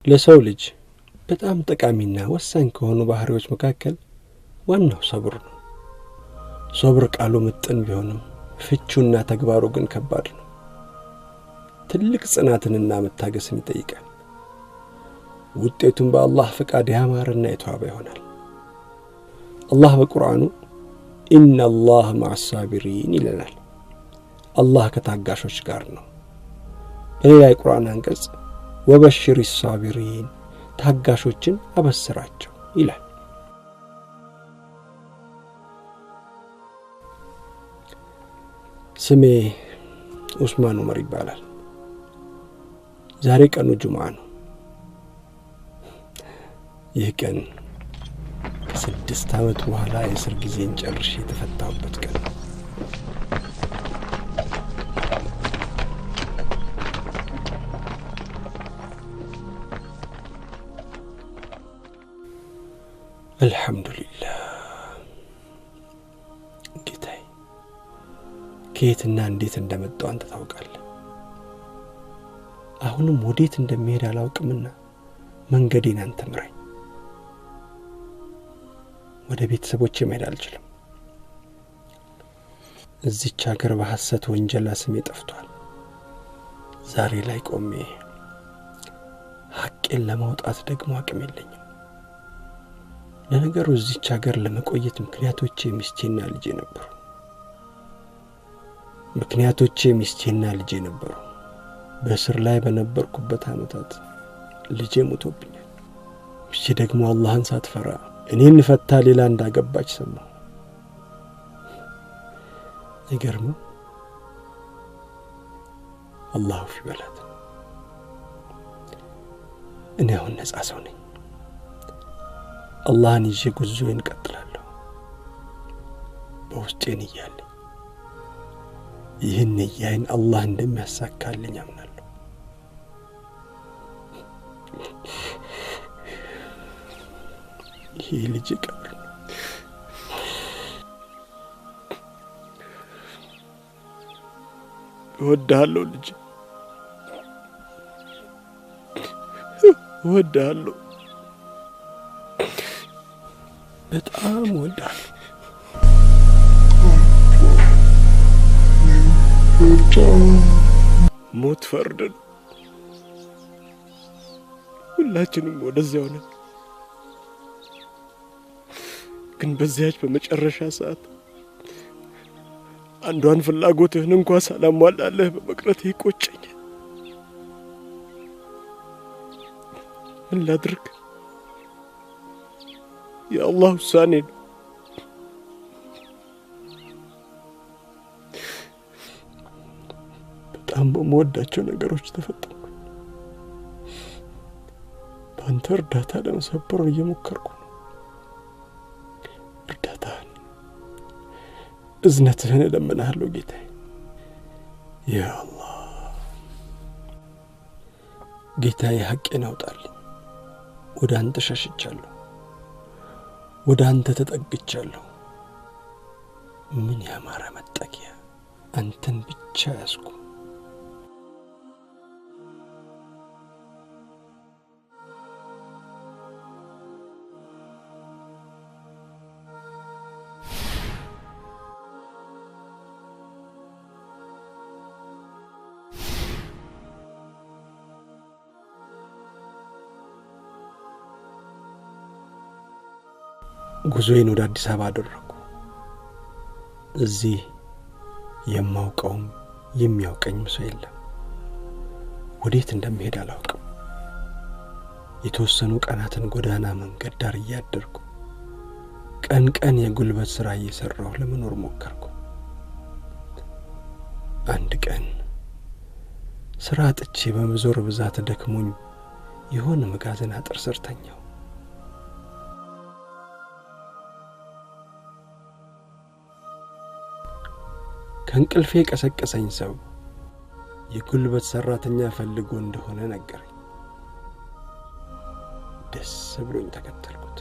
ለሰው ልጅ በጣም ጠቃሚና ወሳኝ ከሆኑ ባህሪዎች መካከል ዋናው ሰብር ነው። ሰብር ቃሉ ምጥን ቢሆንም ፍቹና ተግባሩ ግን ከባድ ነው። ትልቅ ጽናትንና መታገስን ይጠይቃል። ውጤቱም በአላህ ፍቃድ ያማረና የተዋበ ይሆናል። አላህ በቁርአኑ ኢነ አላህ መዐ ሳቢሪን ይለናል። አላህ ከታጋሾች ጋር ነው። በሌላ የቁርአን አንቀጽ ወበሽሪ ሳቢሪን ታጋሾችን አበስራቸው ይላል። ስሜ ኡስማን ዑመር ይባላል። ዛሬ ቀኑ ጁምዓ ነው። ይህ ቀን ከ6 ዓመት በኋላ የእስር ጊዜን ጨርሼ የተፈታሁበት ቀን ነው። አልሐምዱሊላህ ጌታዬ፣ ከየትና እንዴት እንደመጣሁ አንተ ታውቃለህ። አሁንም ወዴት እንደሚሄድ አላውቅምና መንገዴን አንተ ምራኝ። ወደ ቤተሰቦቼ መሄድ አልችልም። እዚች ሀገር በሐሰት ወንጀላ ስሜ ጠፍቷል። ዛሬ ላይ ቆሜ ሐቄን ለማውጣት ደግሞ አቅም የለኝም። ለነገሩ እዚች ሀገር ለመቆየት ምክንያቶቼ ሚስቴና ልጄ ነበሩ። ምክንያቶቼ ሚስቴና ልጄ ነበሩ። በእስር ላይ በነበርኩበት ዓመታት ልጄ ሞቶብኛል። ሚስቴ ደግሞ አላህን ሳትፈራ እኔን ፈታ ሌላ እንዳገባች ሰማሁ። አይገርምም? አላሁ ፊ በላት። እኔ አሁን ነጻ ሰው ነኝ። አላህን ይዤ ጉዞዬን እቀጥላለሁ። በውስጤ ንያ አለኝ። ይህን ንያዬን አላህ እንደሚያሳካልኝ አምናለሁ። ይሄ ልጅ ቀብር ነው። እወድሃለሁ ልጅ፣ እወድሃለሁ፣ በጣም እወድሃለሁ። ሞት ፈርድን፣ ሁላችንም ወደዚያው ነን። ግን በዚያች በመጨረሻ ሰዓት አንዷን ፍላጎትህን እንኳን ሳላሟላልህ በመቅረቴ ይቆጨኛል። ምን ላድርግ? የአላህ ውሳኔ ነው። በጣም በምወዳቸው ነገሮች ተፈጠርኩ። በአንተ እርዳታ ለመሰበር እየሞከርኩ ነው። እርዳታህን፣ እዝነትህን እለምንሃለሁ ጌታዬ። ያ አላህ ጌታዬ፣ ሐቄን አውጣልኝ። ወደ አንተ ሸሽቻለሁ፣ ወደ አንተ ተጠግቻለሁ። ምን ያማረ መጠጊያ! አንተን ብቻ ያዝኩ። ጉዞዬን ወደ አዲስ አበባ አደረኩ። እዚህ የማውቀውም የሚያውቀኝም ሰው የለም። ወዴት እንደምሄድ አላውቅም። የተወሰኑ ቀናትን ጎዳና መንገድ ዳር እያደርኩ ቀን ቀን የጉልበት ሥራ እየሠራሁ ለመኖር ሞከርኩ። አንድ ቀን ሥራ አጥቼ በመዞር ብዛት ደክሞኝ የሆነ መጋዘን አጥር ስር ተኛሁ። ከእንቅልፌ የቀሰቀሰኝ ሰው የጉልበት ሠራተኛ ፈልጎ እንደሆነ ነገረኝ። ደስ ብሎኝ ተከተልኩት።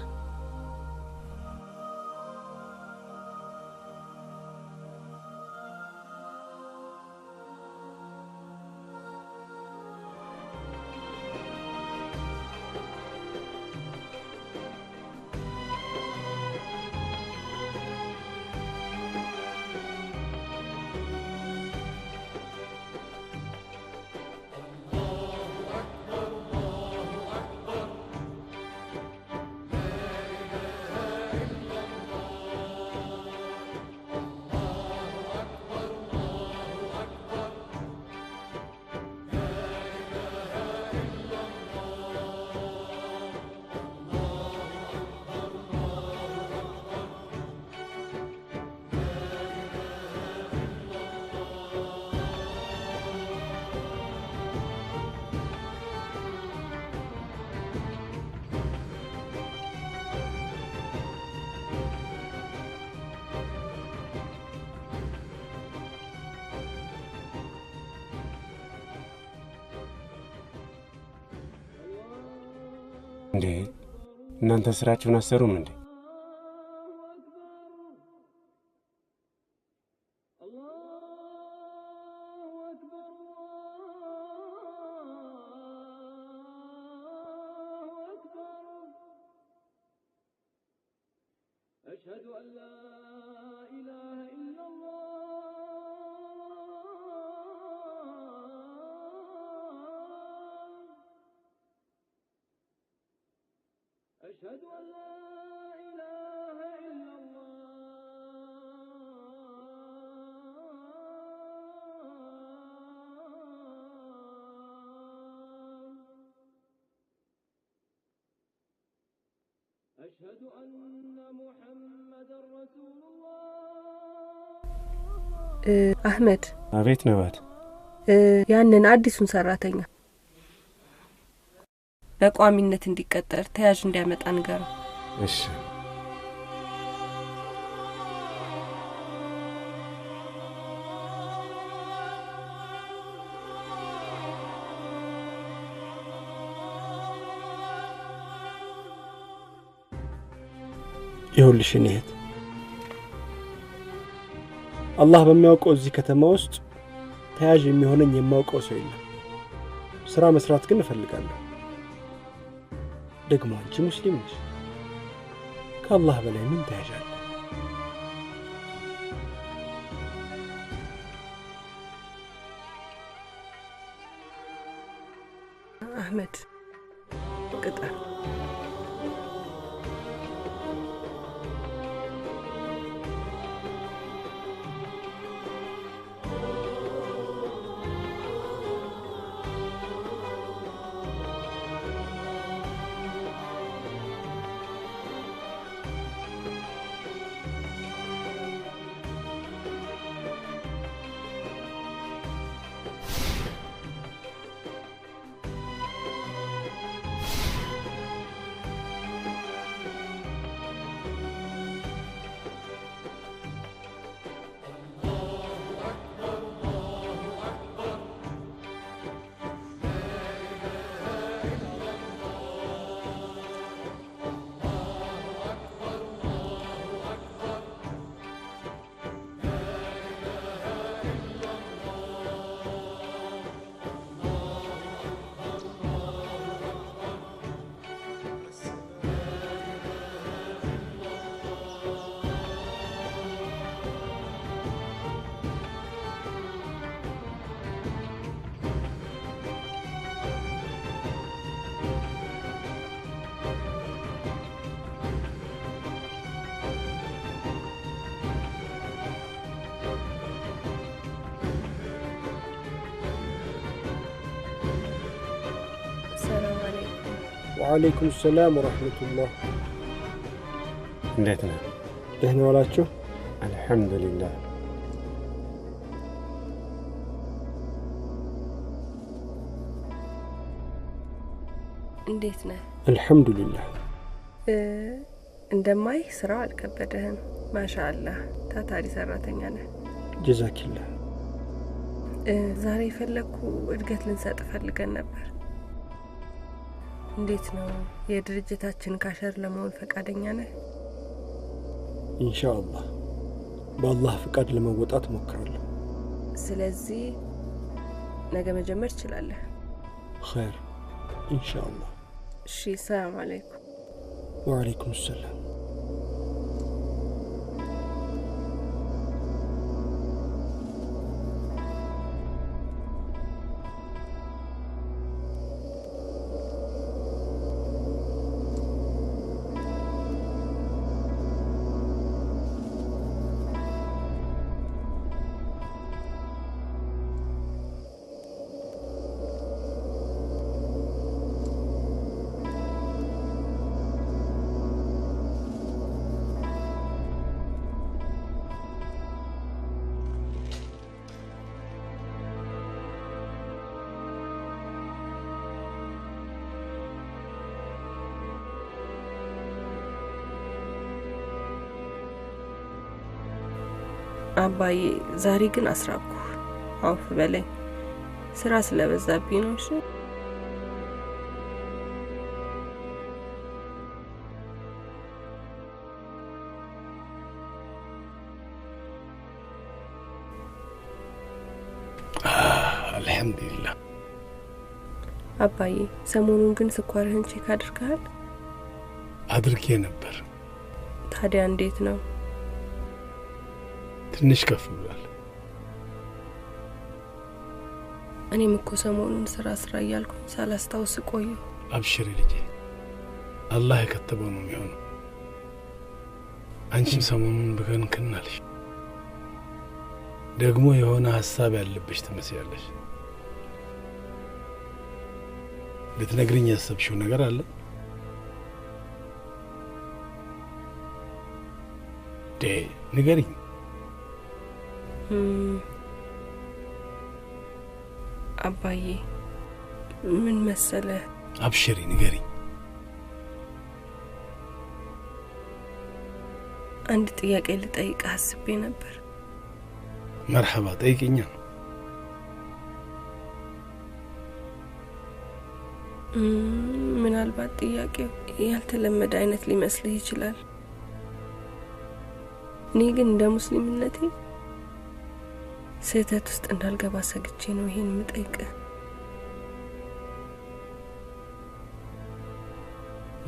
እንዴ እናንተ ስራችሁን አሰሩም እንዴ? አህመድ። አቤት ነባት። ያንን አዲሱን ሰራተኛ በቋሚነት እንዲቀጠር ተያዥ እንዲያመጣ ንገረው። እሺ። ይኸውልሽ የኔ እህት፣ አላህ በሚያውቀው እዚህ ከተማ ውስጥ ተያዥ የሚሆነኝ የማውቀው ሰው የለም። ስራ መስራት ግን እፈልጋለሁ። ደግሞ አንቺ ሙስሊም ነሽ። ከአላህ በላይ ምን ተያዥ አለ? አህመድ ቅጠር። ወዓለይኩም ሰላም ወራህመቱላህ። እንዴት ነህ? ደህና ዋላችሁ? አልሐምዱሊላህ። እንዴት ነህ? አልሐምዱሊላህ። እንደማይህ ስራው አልከበደህም። ማሻአላህ ታታሪ ሰራተኛ ነህ። ጀዛኪላህ። ዛሬ የፈለግኩ እድገት ልንሰጥ ፈልገን ነበር። እንዴት ነው የድርጅታችን cashier ለመሆን ፈቃደኛ ነህ? ኢንሻአላህ በአላህ ፍቃድ ለመወጣት እሞክራለሁ። ስለዚህ ነገ መጀመር ትችላለህ። ኸይር ኢንሻአላህ። እሺ፣ ሰላም አለይኩም። ወዓለይኩም ሰላም። አባዬ ዛሬ ግን አስራብኩህ። አውፍ በለኝ፣ ስራ ስለበዛብኝ ነው። እሺ አልሐምዱሊላህ። አባዬ ሰሞኑን ግን ስኳርህን check አድርገሃል? አድርጌ ነበር። ታዲያ እንዴት ነው? ትንሽ ከፍ ብሏል። እኔም እኮ ሰሞኑን ስራ ስራ እያልኩኝ ሳላስታውስ ቆየሁ። አብሽሪ ልጄ፣ አላህ የከተበው ነው የሚሆነው። አንቺም ሰሞኑን ብክንክን አልሽ። ደግሞ የሆነ ሀሳብ ያለብሽ ትመስያለሽ። ልትነግሪኝ ያሰብሽው ነገር አለ? ንገሪኝ። አባዬ ምን መሰለህ? አብሽሪ ንገሪኝ። አንድ ጥያቄ ልጠይቅህ አስቤ ነበር። መርሐባ፣ ጠይቅኛ። ምናልባት ጥያቄው ያልተለመደ አይነት ሊመስልህ ይችላል። እኔ ግን እንደ ሙስሊምነቴ ስህተት ውስጥ እንዳልገባ ሰግቼ ነው ይሄን የምጠይቅህ።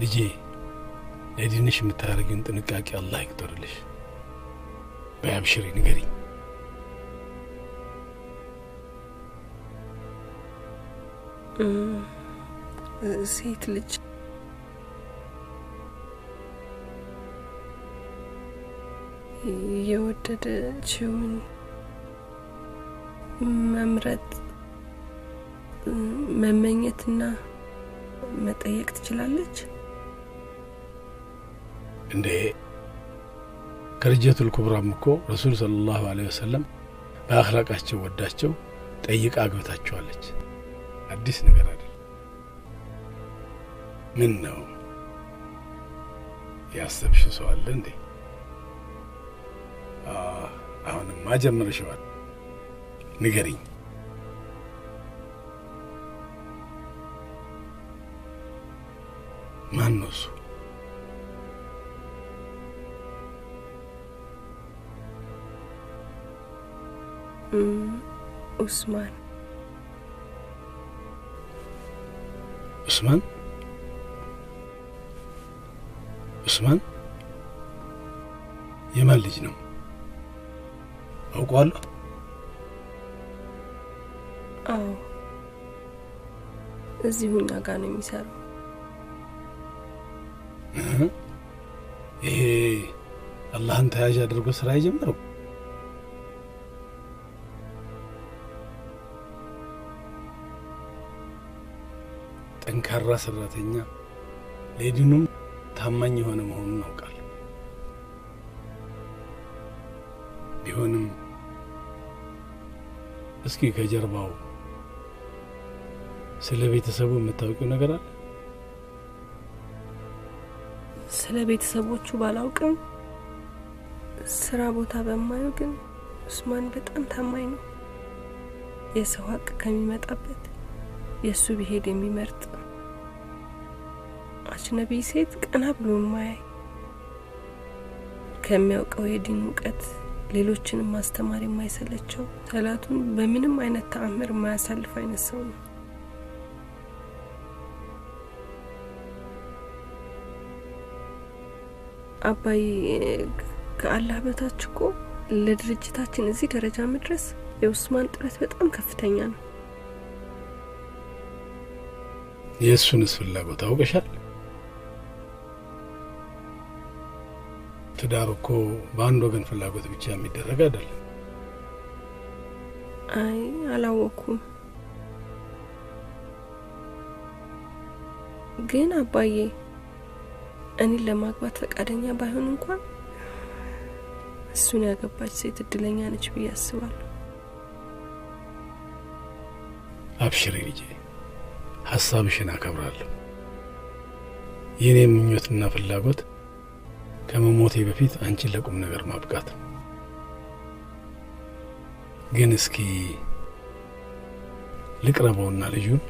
ልጄ ለዲንሽ የምታደርጊውን ጥንቃቄ አላህ ይቅጠርልሽ። በይ አብሽሪ ንገሪኝ። ሴት ልጅ የወደደችውን መምረጥ መመኘትና መጠየቅ ትችላለች? እንዴ ከልጀቱል ኩብራም እኮ ረሱል ሰለላሁ ዐለይሂ ወሰለም በአኽላቃቸው ወዳቸው ጠይቃ አግብታቸዋለች። አዲስ ነገር አይደለም። ምን ነው ያሰብሽው ሰው አለ እንዴ? አሁንማ ጀምረሽዋል። ንገሪኝ። ማን ነው እሱ? ኡስማን። ኡስማን? ኡስማን የማን ልጅ ነው? አውቀዋለሁ። አዎ፣ እዚሁ እኛ ጋር ነው የሚሰራው። ይሄ አላህን ተያዥ አድርጎ ስራ የጀመረው ጠንካራ ሰራተኛ፣ ለዲኑም ታማኝ የሆነ መሆኑን አውቃለሁ። ቢሆንም እስኪ ከጀርባው ስለ ቤተሰቡ የምታውቂው ነገር አለ? ስለ ቤተሰቦቹ ባላውቅም ስራ ቦታ በማየው ግን ኡስማን በጣም ታማኝ ነው። የሰው ሀቅ ከሚመጣበት የእሱ ቢሄድ የሚመርጥ፣ አጅነቢ ሴት ቀና ብሎ የማያይ፣ ከሚያውቀው የዲን እውቀት ሌሎችንም ማስተማር የማይሰለቸው፣ ሰላቱን በምንም አይነት ተአምር የማያሳልፍ አይነት ሰው ነው። አባዬ ከአላህ በታች እኮ ለድርጅታችን እዚህ ደረጃ መድረስ የኡስማን ጥረት በጣም ከፍተኛ ነው። የእሱንስ ፍላጎት አውቀሻል? ትዳር እኮ በአንድ ወገን ፍላጎት ብቻ የሚደረግ አይደለም። አይ አላወኩም። ግን አባዬ እኔን ለማግባት ፈቃደኛ ባይሆን እንኳን እሱን ያገባች ሴት እድለኛ ነች ብዬ አስባለሁ። አብሽሪ ልጄ፣ ሀሳብሽን አከብራለሁ። የኔ ምኞትና ፍላጎት ከመሞቴ በፊት አንቺን ለቁም ነገር ማብቃት ነው። ግን እስኪ ልቅረበውና ልጁን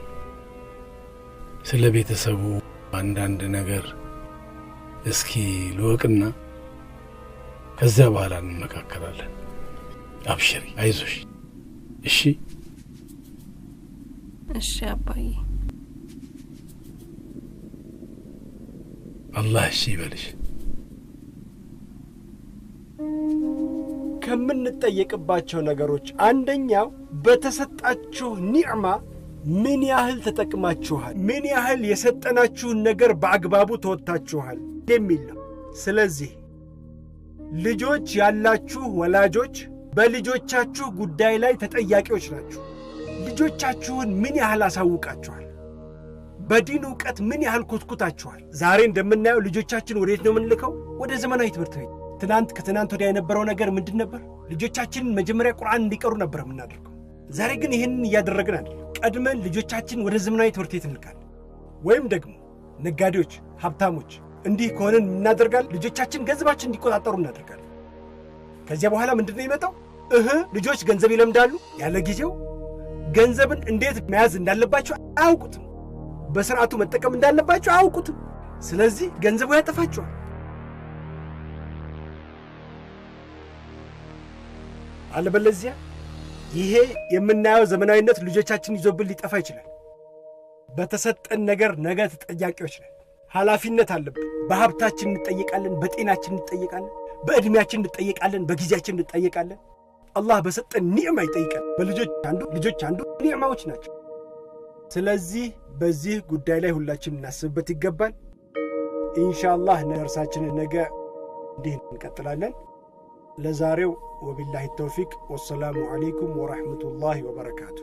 ስለ ቤተሰቡ አንዳንድ ነገር እስኪ ልወቅና ከዚያ በኋላ እንመካከራለን። አብሽሪ፣ አይዞሽ። እሺ? እሺ አባዬ። አላህ እሺ ይበልሽ። ከምንጠየቅባቸው ነገሮች አንደኛው በተሰጣችሁ ኒዕማ ምን ያህል ተጠቅማችኋል፣ ምን ያህል የሰጠናችሁን ነገር በአግባቡ ተወጥታችኋል የሚል ነው። ስለዚህ ልጆች ያላችሁ ወላጆች በልጆቻችሁ ጉዳይ ላይ ተጠያቂዎች ናችሁ። ልጆቻችሁን ምን ያህል አሳውቃችኋል? በዲን ዕውቀት ምን ያህል ኮትኩታችኋል? ዛሬ እንደምናየው ልጆቻችን ወዴት ነው የምንልከው? ወደ ዘመናዊ ትምህርት ቤት። ትናንት ከትናንት ወዲያ የነበረው ነገር ምንድን ነበር? ልጆቻችንን መጀመሪያ ቁርአን እንዲቀሩ ነበር የምናደርገው። ዛሬ ግን ይህንን እያደረግን አይደለም። ቀድመን ልጆቻችን ወደ ዘመናዊ ትምህርት ቤት እንልካለን። ወይም ደግሞ ነጋዴዎች፣ ሀብታሞች እንዲህ ከሆነን እናደርጋለን፣ ልጆቻችን ገንዘባችን እንዲቆጣጠሩ እናደርጋለን። ከዚያ በኋላ ምንድነው የሚመጣው? ልጆች ገንዘብ ይለምዳሉ። ያለ ጊዜው ገንዘብን እንዴት መያዝ እንዳለባቸው አያውቁትም። በስርዓቱ መጠቀም እንዳለባቸው አያውቁትም። ስለዚህ ገንዘቡ ያጠፋቸዋል። አለበለዚያ ይሄ የምናየው ዘመናዊነት ልጆቻችን ይዞብን ሊጠፋ ይችላል። በተሰጠን ነገር ነገ ተጠያቂዎች ነን። ኃላፊነት አለብን። በሀብታችን እንጠየቃለን፣ በጤናችን እንጠየቃለን፣ በእድሜያችን እንጠየቃለን፣ በጊዜያችን እንጠየቃለን። አላህ በሰጠን ኒዕማ ይጠይቃል። በልጆች አንዱ ልጆች አንዱ ኒዕማዎች ናቸው። ስለዚህ በዚህ ጉዳይ ላይ ሁላችንም እናስብበት ይገባል። ኢንሻአላህ ደርሳችንን ነገ እንዲህ እንቀጥላለን። ለዛሬው ወቢላሂ ተውፊቅ ወሰላሙ አለይኩም ወራህመቱላሂ ወበረካቱ።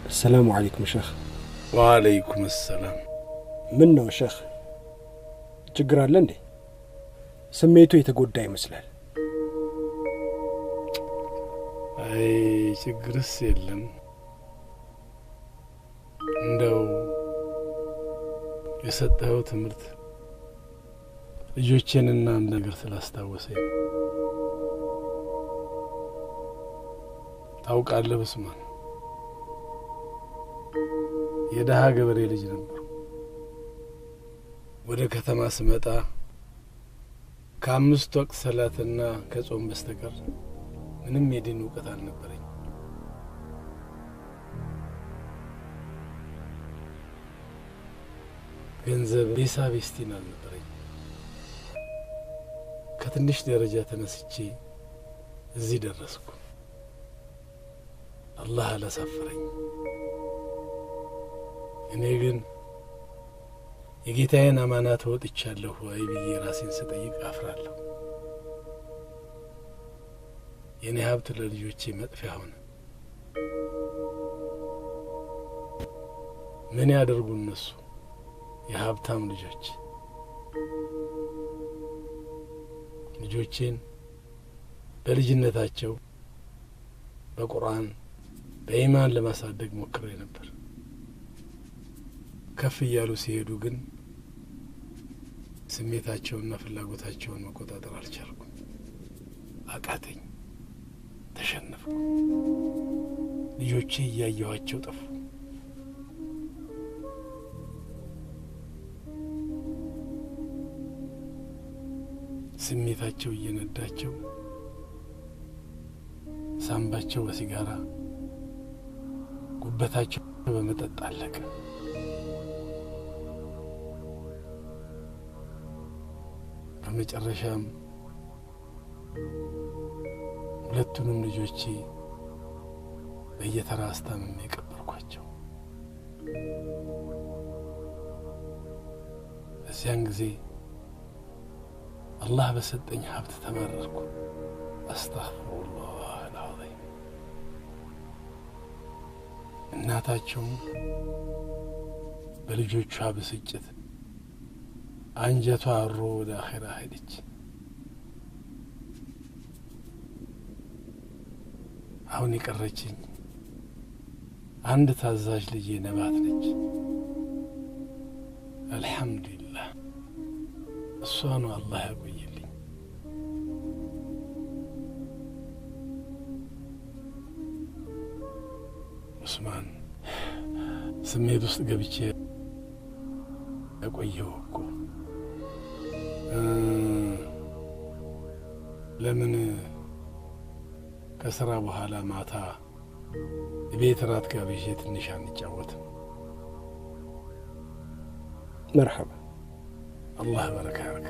السلام عليكم شيخ. وعليكم السلام. ምን ነው ሼኽ፣ ችግር አለ እንዴ? ስሜቱ የተጎዳ ይመስላል። አይ ችግርስ የለም። እንደው የሰጠኸው ትምህርት ልጆቼንና አንድ ነገር ስላስታወሰኝ ነው። ታውቃለህ ኡስማን፣ የደሃ ገበሬ ልጅ ነበርኩ። ወደ ከተማ ስመጣ ከአምስት ወቅት ሰላትና ከጾም በስተቀር ምንም የዲን እውቀት አልነበረኝ። ገንዘብ ቤሳ ቤስቲን አልነበረኝ። ከትንሽ ደረጃ ተነስቼ እዚህ ደረስኩ። አላህ አላሳፈረኝ። እኔ ግን የጌታዬን አማና ተወጥቻለሁ ወይ ብዬ ራሴን ስጠይቅ አፍራለሁ። የኔ ሀብት ለልጆቼ መጥፊያ ሆነ። ምን ያደርጉ እነሱ የሀብታም ልጆች? ልጆቼን በልጅነታቸው በቁርአን በኢማን ለማሳደግ ሞክሬ ነበር። ከፍ እያሉ ሲሄዱ ግን ስሜታቸውንና ፍላጎታቸውን መቆጣጠር አልቻልኩም። አቃተኝ፣ ተሸነፍኩ። ልጆቼ እያየኋቸው ጠፉ። ስሜታቸው እየነዳቸው ሳምባቸው በሲጋራ ጉበታቸው በመጠጥ አለቀ። በመጨረሻም ሁለቱንም ልጆቼ በየተራ አስታምሜ ቀበርኳቸው። በዚያን ጊዜ አላህ በሰጠኝ ሀብት ተመረርኩ። አስተግፊሩላህ አልዓዚም። እናታቸውም በልጆቿ ብስጭት አንጀቷ አሮ ወደ አኼራ ሄደች። አሁን የቀረችኝ አንድ ታዛዥ ልጄ ነባት ነች። አልሐምዱሊላህ እሷ ነው አላህ ያቆየልኝ። ኡስማን፣ ስሜት ውስጥ ገብቼ ያቆየው እኮ። ለምን ከስራ በኋላ ማታ ቤት ራት ጋብዤ ትንሽ አንጫወትም? መርሐባ። አላህ በረካ ያርግ።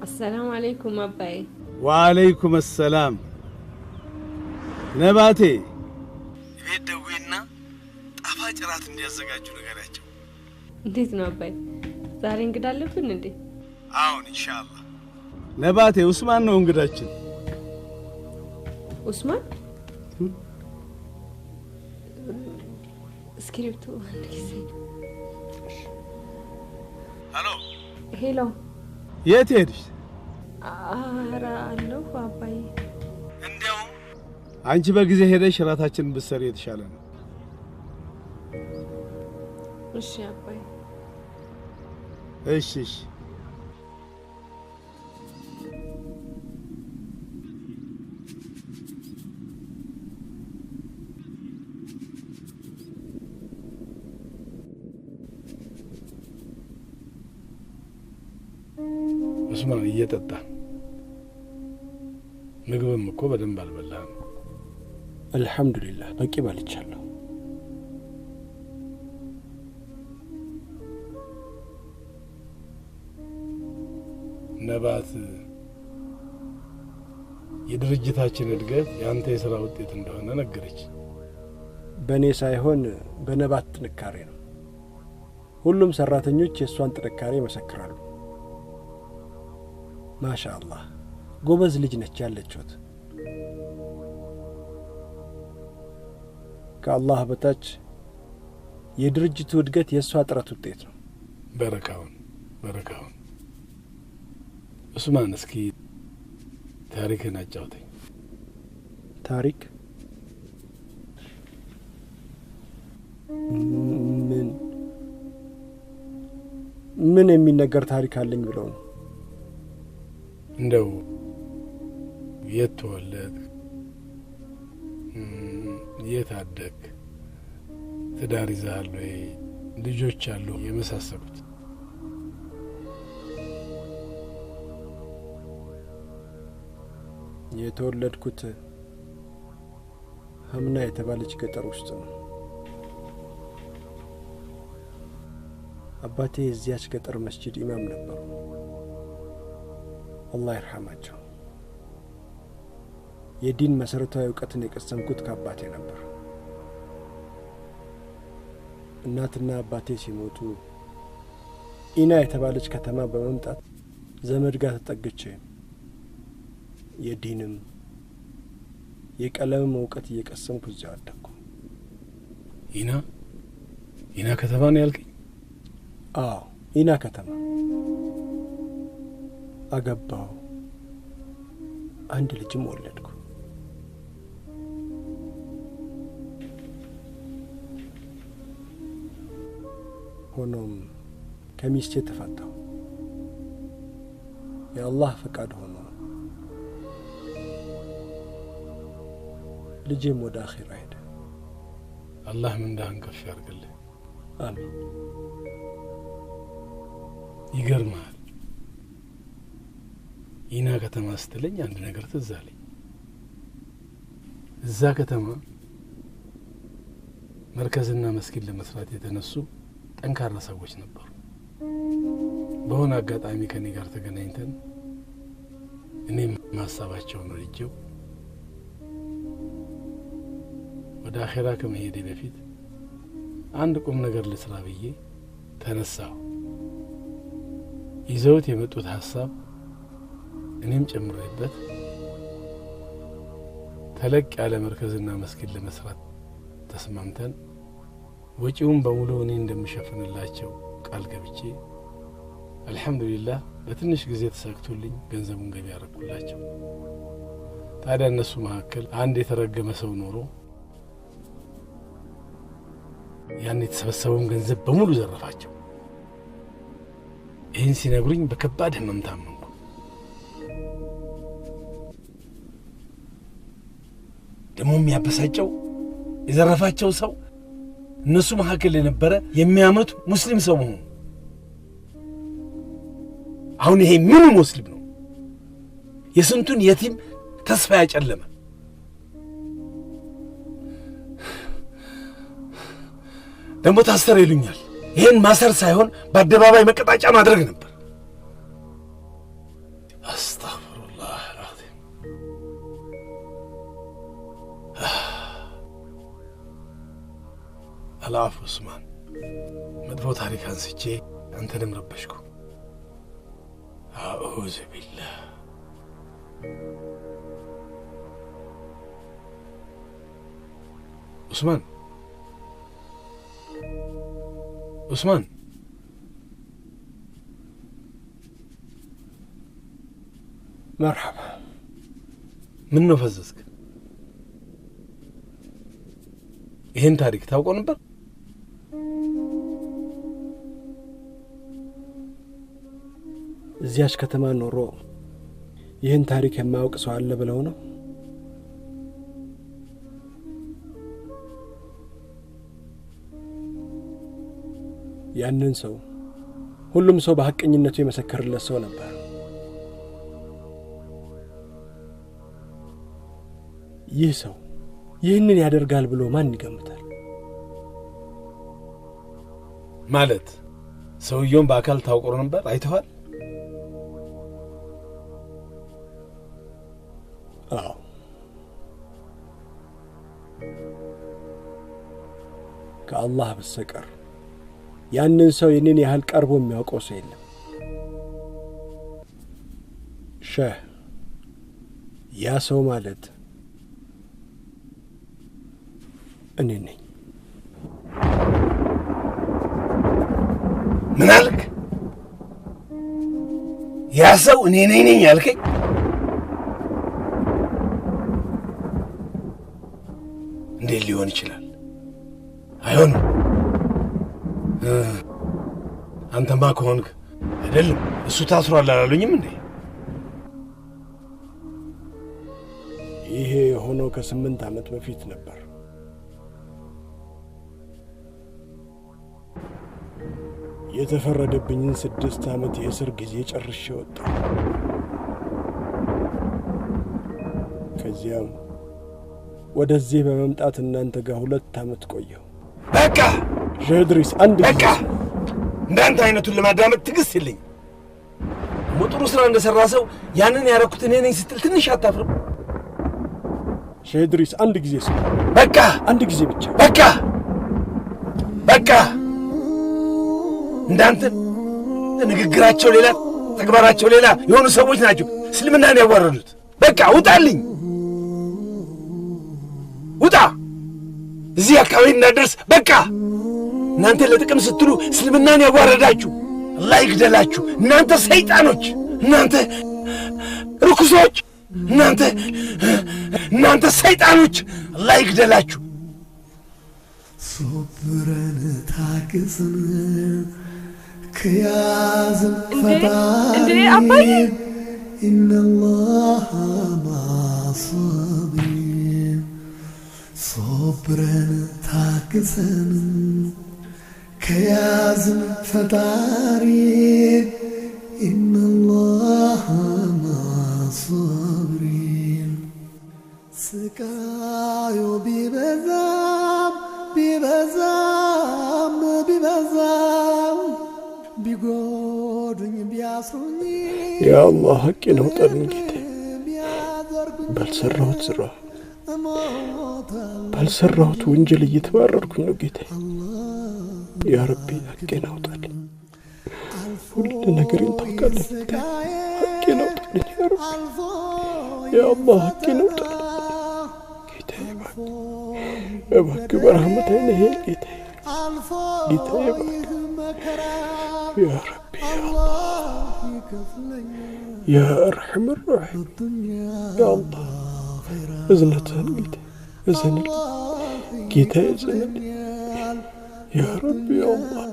አሰላሙ አለይኩም አባዬ። ወአለይኩም አሰላም። ነባቴ፣ ቤት ደውይና ጣፋጭ ራት እንዲያዘጋጁ ንገሪያቸው። እንዴት ነው አባዬ? ዛሬ እንግዳ አለብን እንዴ? አሁን ኢንሻአላህ። ነባቴ፣ ኡስማን ነው እንግዳችን። ኡስማን? እስክሪብቱ አንድ ጊዜ። ሄሎ። ሄሎ። የት ሄድሽ? ኧረ አለሁ አባዬ። እንዲያውም አንቺ በጊዜ ሄደሽ እራታችንን ብትሰሪ የተሻለ ነው። እሺ አባዬ። እሺ እሺ። ኡስማን፣ እየጠጣ ምግብም እኮ በደንብ አልበላህም። አልሐምዱሊላህ በቂ በልቻለሁ። ነባት፣ የድርጅታችን እድገት የአንተ የሥራ ውጤት እንደሆነ ነገረች። በእኔ ሳይሆን በነባት ጥንካሬ ነው። ሁሉም ሰራተኞች የእሷን ጥንካሬ ይመሰክራሉ። ማሻ አላህ ጎበዝ ልጅ ነች ያለችሁት። ከአላህ በታች የድርጅቱ እድገት የእሷ ጥረት ውጤት ነው። በረካውን በረካውን። ኡስማን፣ እስኪ ታሪክህን አጫውተኝ። ታሪክ? ምን ምን የሚነገር ታሪክ አለኝ ብለው ነው? እንደው የት ተወለድክ? የት አደግክ? ትዳር ይዘሃል ወይ? ልጆች አሉ? የመሳሰሉት። የተወለድኩት ሀምና የተባለች ገጠር ውስጥ ነው። አባቴ የዚያች ገጠር መስጂድ ኢማም ነበሩ። አላህ ይርሐማቸው። የዲን መሰረታዊ እውቀትን የቀሰምኩት ከአባቴ ነበር። እናትና አባቴ ሲሞቱ ኢና የተባለች ከተማ በመምጣት ዘመድ ጋር ተጠግቼ የዲንም የቀለምም እውቀት እየቀሰምኩ እዚያው አደግኩ። ኢና ኢና ከተማ ነው ያልከኝ? አዎ፣ ኢና ከተማ አገባሁ። አንድ ልጅም ወለድኩ። ሆኖም ከሚስቴ ተፋታሁ። የአላህ ፈቃድ ሆኖ ልጄም ወደ አኺራ ሄደ። አላህ ምንዳህን ከፍ ያርግልህ። አሚን። ይገርምሃል፣ ኢና ከተማ ስትለኝ አንድ ነገር ትዝ አለኝ። እዛ ከተማ መርከዝና መስጊድ ለመስራት የተነሱ ጠንካራ ሰዎች ነበሩ። በሆነ አጋጣሚ ከኔ ጋር ተገናኝተን እኔም ሀሳባቸውን ወድጄው ወደ አኼራ ከመሄዴ በፊት አንድ ቁም ነገር ልስራ ብዬ ተነሳሁ። ይዘውት የመጡት ሀሳብ እኔም ጨምሬበት ተለቅ ያለ መርከዝና መስጊድ ለመስራት ተስማምተን ወጪውን በሙሉ እኔ እንደምሸፍንላቸው ቃል ገብቼ አልሐምዱሊላህ በትንሽ ጊዜ ተሳክቶልኝ ገንዘቡን ገቢ ያረኩላቸው። ታዲያ እነሱ መካከል አንድ የተረገመ ሰው ኖሮ ያን የተሰበሰበውን ገንዘብ በሙሉ ዘረፋቸው። ይህን ሲነግሩኝ በከባድ ህመም ታመምኩ። ደግሞ የሚያበሳጨው የዘረፋቸው ሰው እነሱ መካከል የነበረ የሚያመት ሙስሊም ሰው መሆኑ። አሁን ይሄ ምኑ ሙስሊም ነው? የስንቱን የቲም ተስፋ ያጨለመ። ደግሞ ታሰረ ይሉኛል። ይሄን ማሰር ሳይሆን በአደባባይ መቀጣጫ ማድረግ ነበር። አስተግፊሩላህ አልዓዚም። አልዓፉ ኡስማን፣ መጥፎ ታሪክ አንስቼ አንተንም ረበሽኩ። አዑዙ ቢላህ። ኡስማን ኡስማን፣ መርሐባ። ምን ነው ፈዘዝክ? ይህን ታሪክ ታውቆ ነበር? እዚያች ከተማ ኖሮ ይህን ታሪክ የማያውቅ ሰው አለ ብለው ነው? ያንን ሰው ሁሉም ሰው በሐቀኝነቱ የመሰከረለት ሰው ነበር። ይህ ሰው ይህንን ያደርጋል ብሎ ማን ይገምታል? ማለት ሰውየውን በአካል ታውቆ ነበር? አይተዋል? አዎ። ከአላህ በስተቀር ያንን ሰው የኔን ያህል ቀርቦ የሚያውቀው ሰው የለም። ሸህ፣ ያ ሰው ማለት እኔ ነኝ። ምን አልክ? ያ ሰው እኔ ነኝ ያልከኝ? እንዴት ሊሆን ይችላል? አይሆንም። አንተማ ከሆንክ አይደለም እሱ ታስሯል አላሉኝም እንዴ? ይሄ የሆነው ከ8 ዓመት በፊት ነበር። የተፈረደብኝን 6 ዓመት የእስር ጊዜ ጨርሼ ወጣሁ። ከዚያም ወደዚህ በመምጣት እናንተ ጋር 2 ዓመት ቆየሁ። በቃ ሼህ እድሪስ፣ አንድ በቃ እንዳንተ አይነቱን ለማዳመጥ ትዕግስት የለኝም። ጥሩ ስራ እንደሰራ ሰው ያንን ያረኩት እኔ ነኝ ስትል ትንሽ አታፍርም? ሼህ እድሪስ፣ አንድ ጊዜ ስማ። በቃ አንድ ጊዜ ብቻ። በቃ በቃ እንዳንተ ንግግራቸው ሌላ ተግባራቸው ሌላ የሆኑ ሰዎች ናቸው እስልምናን ያዋረዱት። በቃ ውጣልኝ፣ ውጣ! እዚህ አካባቢ እንዳደርስ። በቃ እናንተ ለጥቅም ስትሉ እስልምናን ያዋረዳችሁ አላህ ይግደላችሁ። እናንተ ሰይጣኖች፣ እናንተ ርኩሶች፣ እናንተ ሰይጣኖች አላህ ይግደላችሁ። ሶብረን ታግሰን ከያዝን ፈጣሪ አባዬ ኢነላህ ማሳቢሪን። ሶብረን ታግሰን ከያዝን ፈጣሪ ኢነላህ ማሳቢሪን። ስቃዩ ቢበዛም ቢበዛም ቢበዛም ቢጎዱኝ ቢያስሩኝ ያ አላህ ሐቄን አውጣልኝ ጌታዬ። ባልሰራሁት ስራ ባልሰራሁት ወንጀል እየተባረርኩኝ ነው ጌታዬ። ያ ረቢ ሐቄን አውጣልኝ። ሁሉ ነገሬን ታውቃለህ ጌታዬ። ሐቄን አውጣልኝ ያ ረቢ። ያ አላህ ሐቄን አውጣልኝ ጌታዬ። እባክህ እባክህ በረህመት ዓይንህ ጌታዬ። አልፎ ጌታዬ እባክህ ይህ መከራ ያ ረቢ ያ አላህ ይከፍለኛል ያ አርሐም ራሒም በዱንያ ያ አላህ በአኺራ እዝነትህን ጌታዬ እዘንልኝ ጌታዬ እዘንልኝ ይከፍለኛል ያ ረቢ ያ አላህ።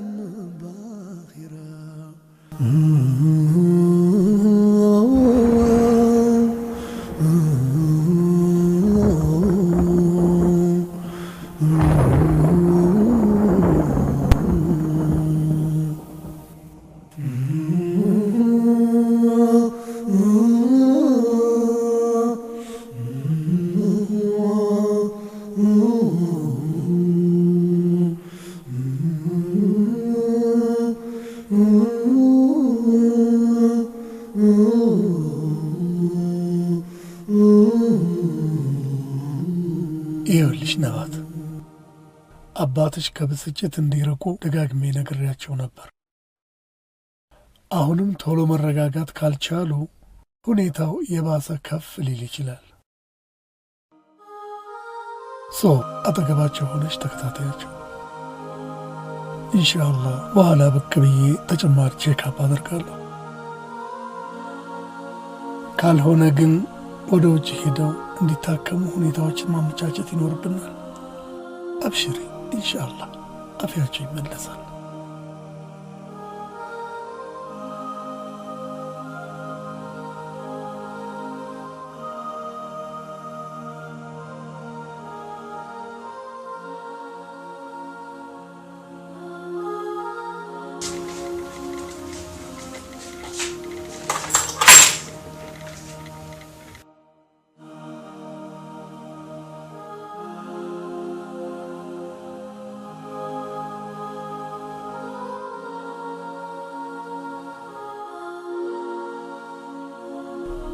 በአኺራ። ይኸውልሽ ነባት፣ አባትሽ ከብስጭት እንዲርቁ ደጋግሜ ነግሬያቸው ነበር። አሁንም ቶሎ መረጋጋት ካልቻሉ ሁኔታው የባሰ ከፍ ሊል ይችላል። So አጠገባቸው ሆነሽ ተከታታያቸው። ኢንሻአላህ በኋላ ብቅ ብዬ ተጨማሪ checkup አደርጋለሁ። ካልሆነ ግን ወደ ውጭ ሄደው እንዲታከሙ ሁኔታዎችን ማመቻቸት ይኖርብናል። አብሽሪ፣ ኢንሻአላህ አፊያቸው ይመለሳል።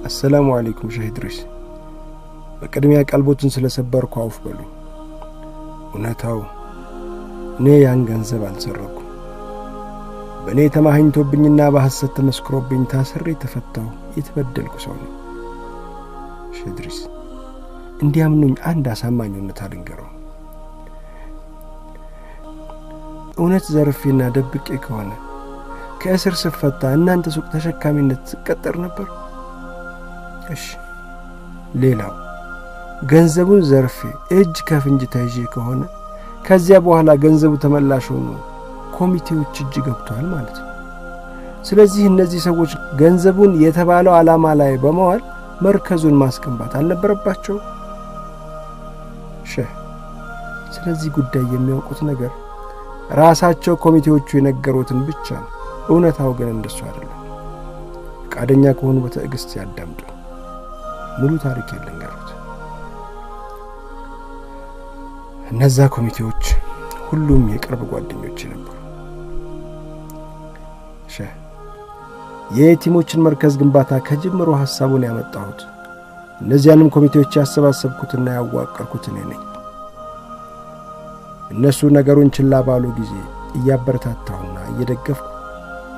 አሰላሙ አለይኩም ሼህ ኢድሪስ። በቅድሚያ ቀልቦትን ስለሰበርኩ አውፍ በሉ። እውነታው እኔ ያን ገንዘብ አልሰረኩም። በእኔ ተማህኝቶብኝና በሐሰት ተመስክሮብኝ ታስሬ ተፈታሁ የተበደልኩ ሰው ነኝ። ሼህ ኢድሪስ እንዲያምኑኝ አንድ አሳማኝ እውነታ ልንገረው። እውነት ዘርፌና ደብቄ ከሆነ ከእስር ስፈታ እናንተ ሱቅ ተሸካሚነት ስቀጠር ነበር? እሺ፣ ሌላው ገንዘቡን ዘርፌ እጅ ከፍንጅ ተይዤ ከሆነ ከዚያ በኋላ ገንዘቡ ተመላሽ ሆኖ ኮሚቴዎች እጅ ገብቷል ማለት ነው። ስለዚህ እነዚህ ሰዎች ገንዘቡን የተባለው ዓላማ ላይ በመዋል መርከዙን ማስገንባት አልነበረባቸው? ሼህ፣ ስለዚህ ጉዳይ የሚያውቁት ነገር ራሳቸው ኮሚቴዎቹ የነገሩትን ብቻ ነው። እውነታው ግን እንደሱ አይደለም። ፈቃደኛ ከሆኑ በትዕግስት ያዳምጡ። ሙሉ ታሪክ ልንገሩት። እነዛ ኮሚቴዎች ሁሉም የቅርብ ጓደኞች ነበሩ። ሼህ፣ የየቲሞችን መርከዝ ግንባታ ከጅምሮ ሐሳቡን ያመጣሁት እነዚያንም ኮሚቴዎች ያሰባሰብኩትና ያዋቀርኩት እኔ ነኝ። እነሱ ነገሩን ችላ ባሉ ጊዜ እያበረታታሁና እየደገፍኩ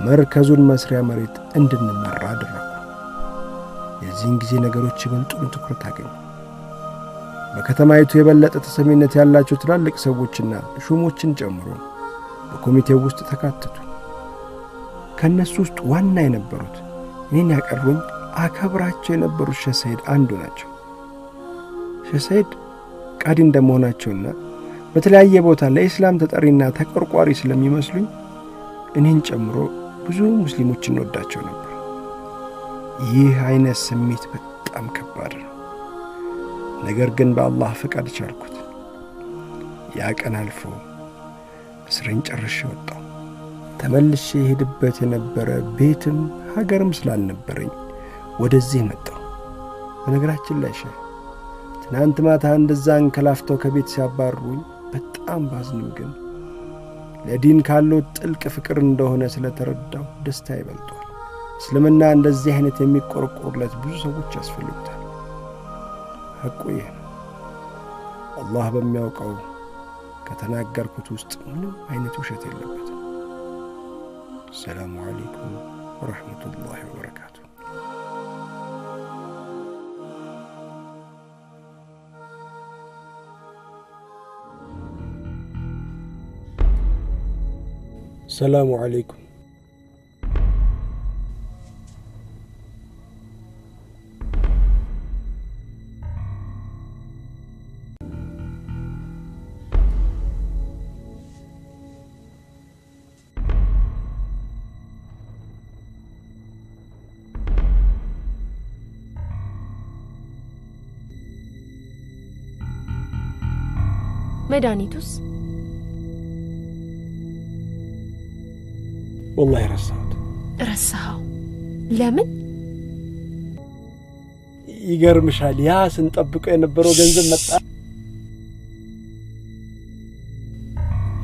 መርከዙን መስሪያ መሬት እንድንመራ አደረኩ። የዚህን ጊዜ ነገሮች ይበልጡን ትኩረት አገኙ። በከተማይቱ የበለጠ ተሰሚነት ያላቸው ትላልቅ ሰዎችና ሹሞችን ጨምሮ በኮሚቴው ውስጥ ተካተቱ። ከእነሱ ውስጥ ዋና የነበሩት እኔን ያቀሩኝ አከብራቸው የነበሩት ሼህ ሰይድ አንዱ ናቸው። ሼህ ሰይድ ቃዲ እንደመሆናቸውና በተለያየ ቦታ ለኢስላም ተጠሪና ተቆርቋሪ ስለሚመስሉኝ እኔን ጨምሮ ብዙ ሙስሊሞች እንወዳቸው ነበር። ይህ አይነት ስሜት በጣም ከባድ ነው። ነገር ግን በአላህ ፈቃድ ቻልኩት። ያ ቀን አልፎ እስሬን ጨርሼ ወጣሁ። ተመልሼ የሄድበት የነበረ ቤትም ሀገርም ስላልነበረኝ ወደዚህ መጣሁ። በነገራችን ላይ ሼህ፣ ትናንት ማታ እንደዛ አንከላፍተው ከቤት ሲያባርሩኝ በጣም ባዝንም ግን ለዲን ካለው ጥልቅ ፍቅር እንደሆነ ስለተረዳው ደስታ ይበልጧል። እስልምና እንደዚህ አይነት የሚቆረቆርለት ብዙ ሰዎች ያስፈልጉታል። ሐቁ ይህ ነው። አላህ በሚያውቀው ከተናገርኩት ውስጥ ምንም አይነት ውሸት የለበትም። ሰላሙ አለይኩም ወረሕመቱላሂ ወበረካቱ። ሰላሙ አለይኩም። መድኃኒቱስ? ወላሂ ረሳሁት። ረሳኸው? ለምን? ይገርምሻል፣ ያ ስንጠብቀው የነበረው ገንዘብ መጣ።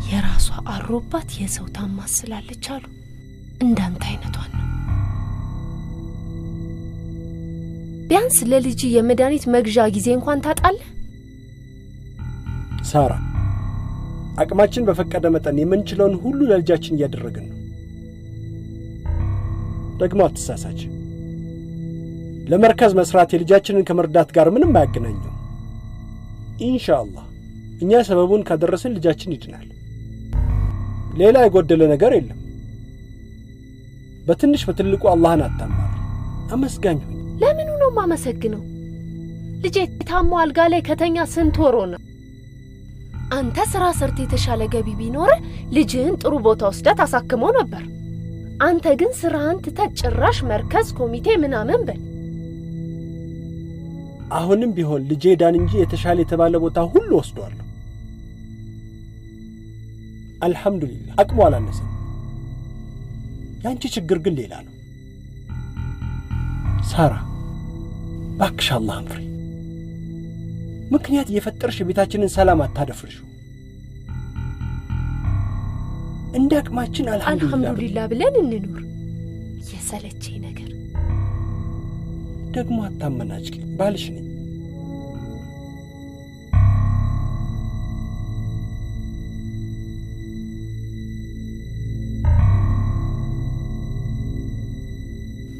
የራሷ አሮባት የሰው ታማስላለች አሉ። እንዳንተ አይነቷን ነው። ቢያንስ ለልጅ የመድኃኒት መግዣ ጊዜ እንኳን ታጣለህ። ሳራ፣ አቅማችን በፈቀደ መጠን የምንችለውን ሁሉ ለልጃችን እያደረግን ነው። ደግሞ አትሳሳች። ለመርከዝ መስራት የልጃችንን ከመርዳት ጋር ምንም አያገናኘው። ኢንሻአላህ እኛ ሰበቡን ካደረስን ልጃችን ይድናል። ሌላ የጎደለ ነገር የለም። በትንሽ በትልቁ አላህን አታማር፣ አመስጋኝ ሁኝ። ለምኑ ነው የማመሰግነው? ልጄ ታሞ አልጋ ላይ ከተኛ ስንት ወር ሆነ? አንተ ስራ ሰርተህ የተሻለ ገቢ ቢኖርህ ልጅህን ጥሩ ቦታ ወስደህ ታሳክመው ነበር። አንተ ግን ስራህን ትተህ ጭራሽ መርከዝ ኮሚቴ ምናምን በል። አሁንም ቢሆን ልጄ ዳን እንጂ የተሻለ የተባለ ቦታ ሁሉ ወስደዋለሁ። አልሐምዱሊላህ አቅሙ አላነሰም። ያንቺ ችግር ግን ሌላ ነው። ሳራ እባክሽ አላህን ፍሪ። ምክንያት እየፈጠርሽ የቤታችንን ሰላም አታደፍርሽው። እንደ አቅማችን አልሐምዱሊላህ ብለን እንኑር። የሰለቸኝ ነገር ደግሞ አታመናጭቂ፣ ባልሽ ነኝ።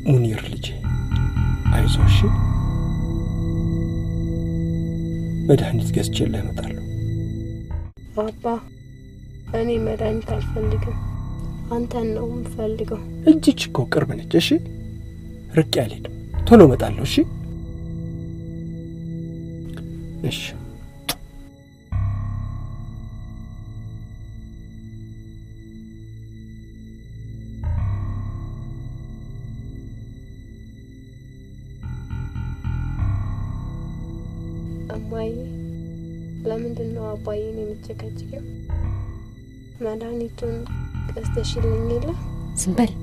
ሙኒር ልጄ አይዞሽ፣ መድኃኒት ገዝቼልህ እመጣለሁ። አባ እኔ መድኃኒት አልፈልግም፣ አንተን ነው የምፈልገው። እጅች እኮ ቅርብ ነች። እሺ ርቄ አልሄድም፣ ቶሎ እመጣለሁ። እሺ እሺ። እማዬ ለምንድን ነው አባዬን የምትጨቀጭቂው? መድኃኒቱን ገዝተሽልኝ የለ? ዝም በል።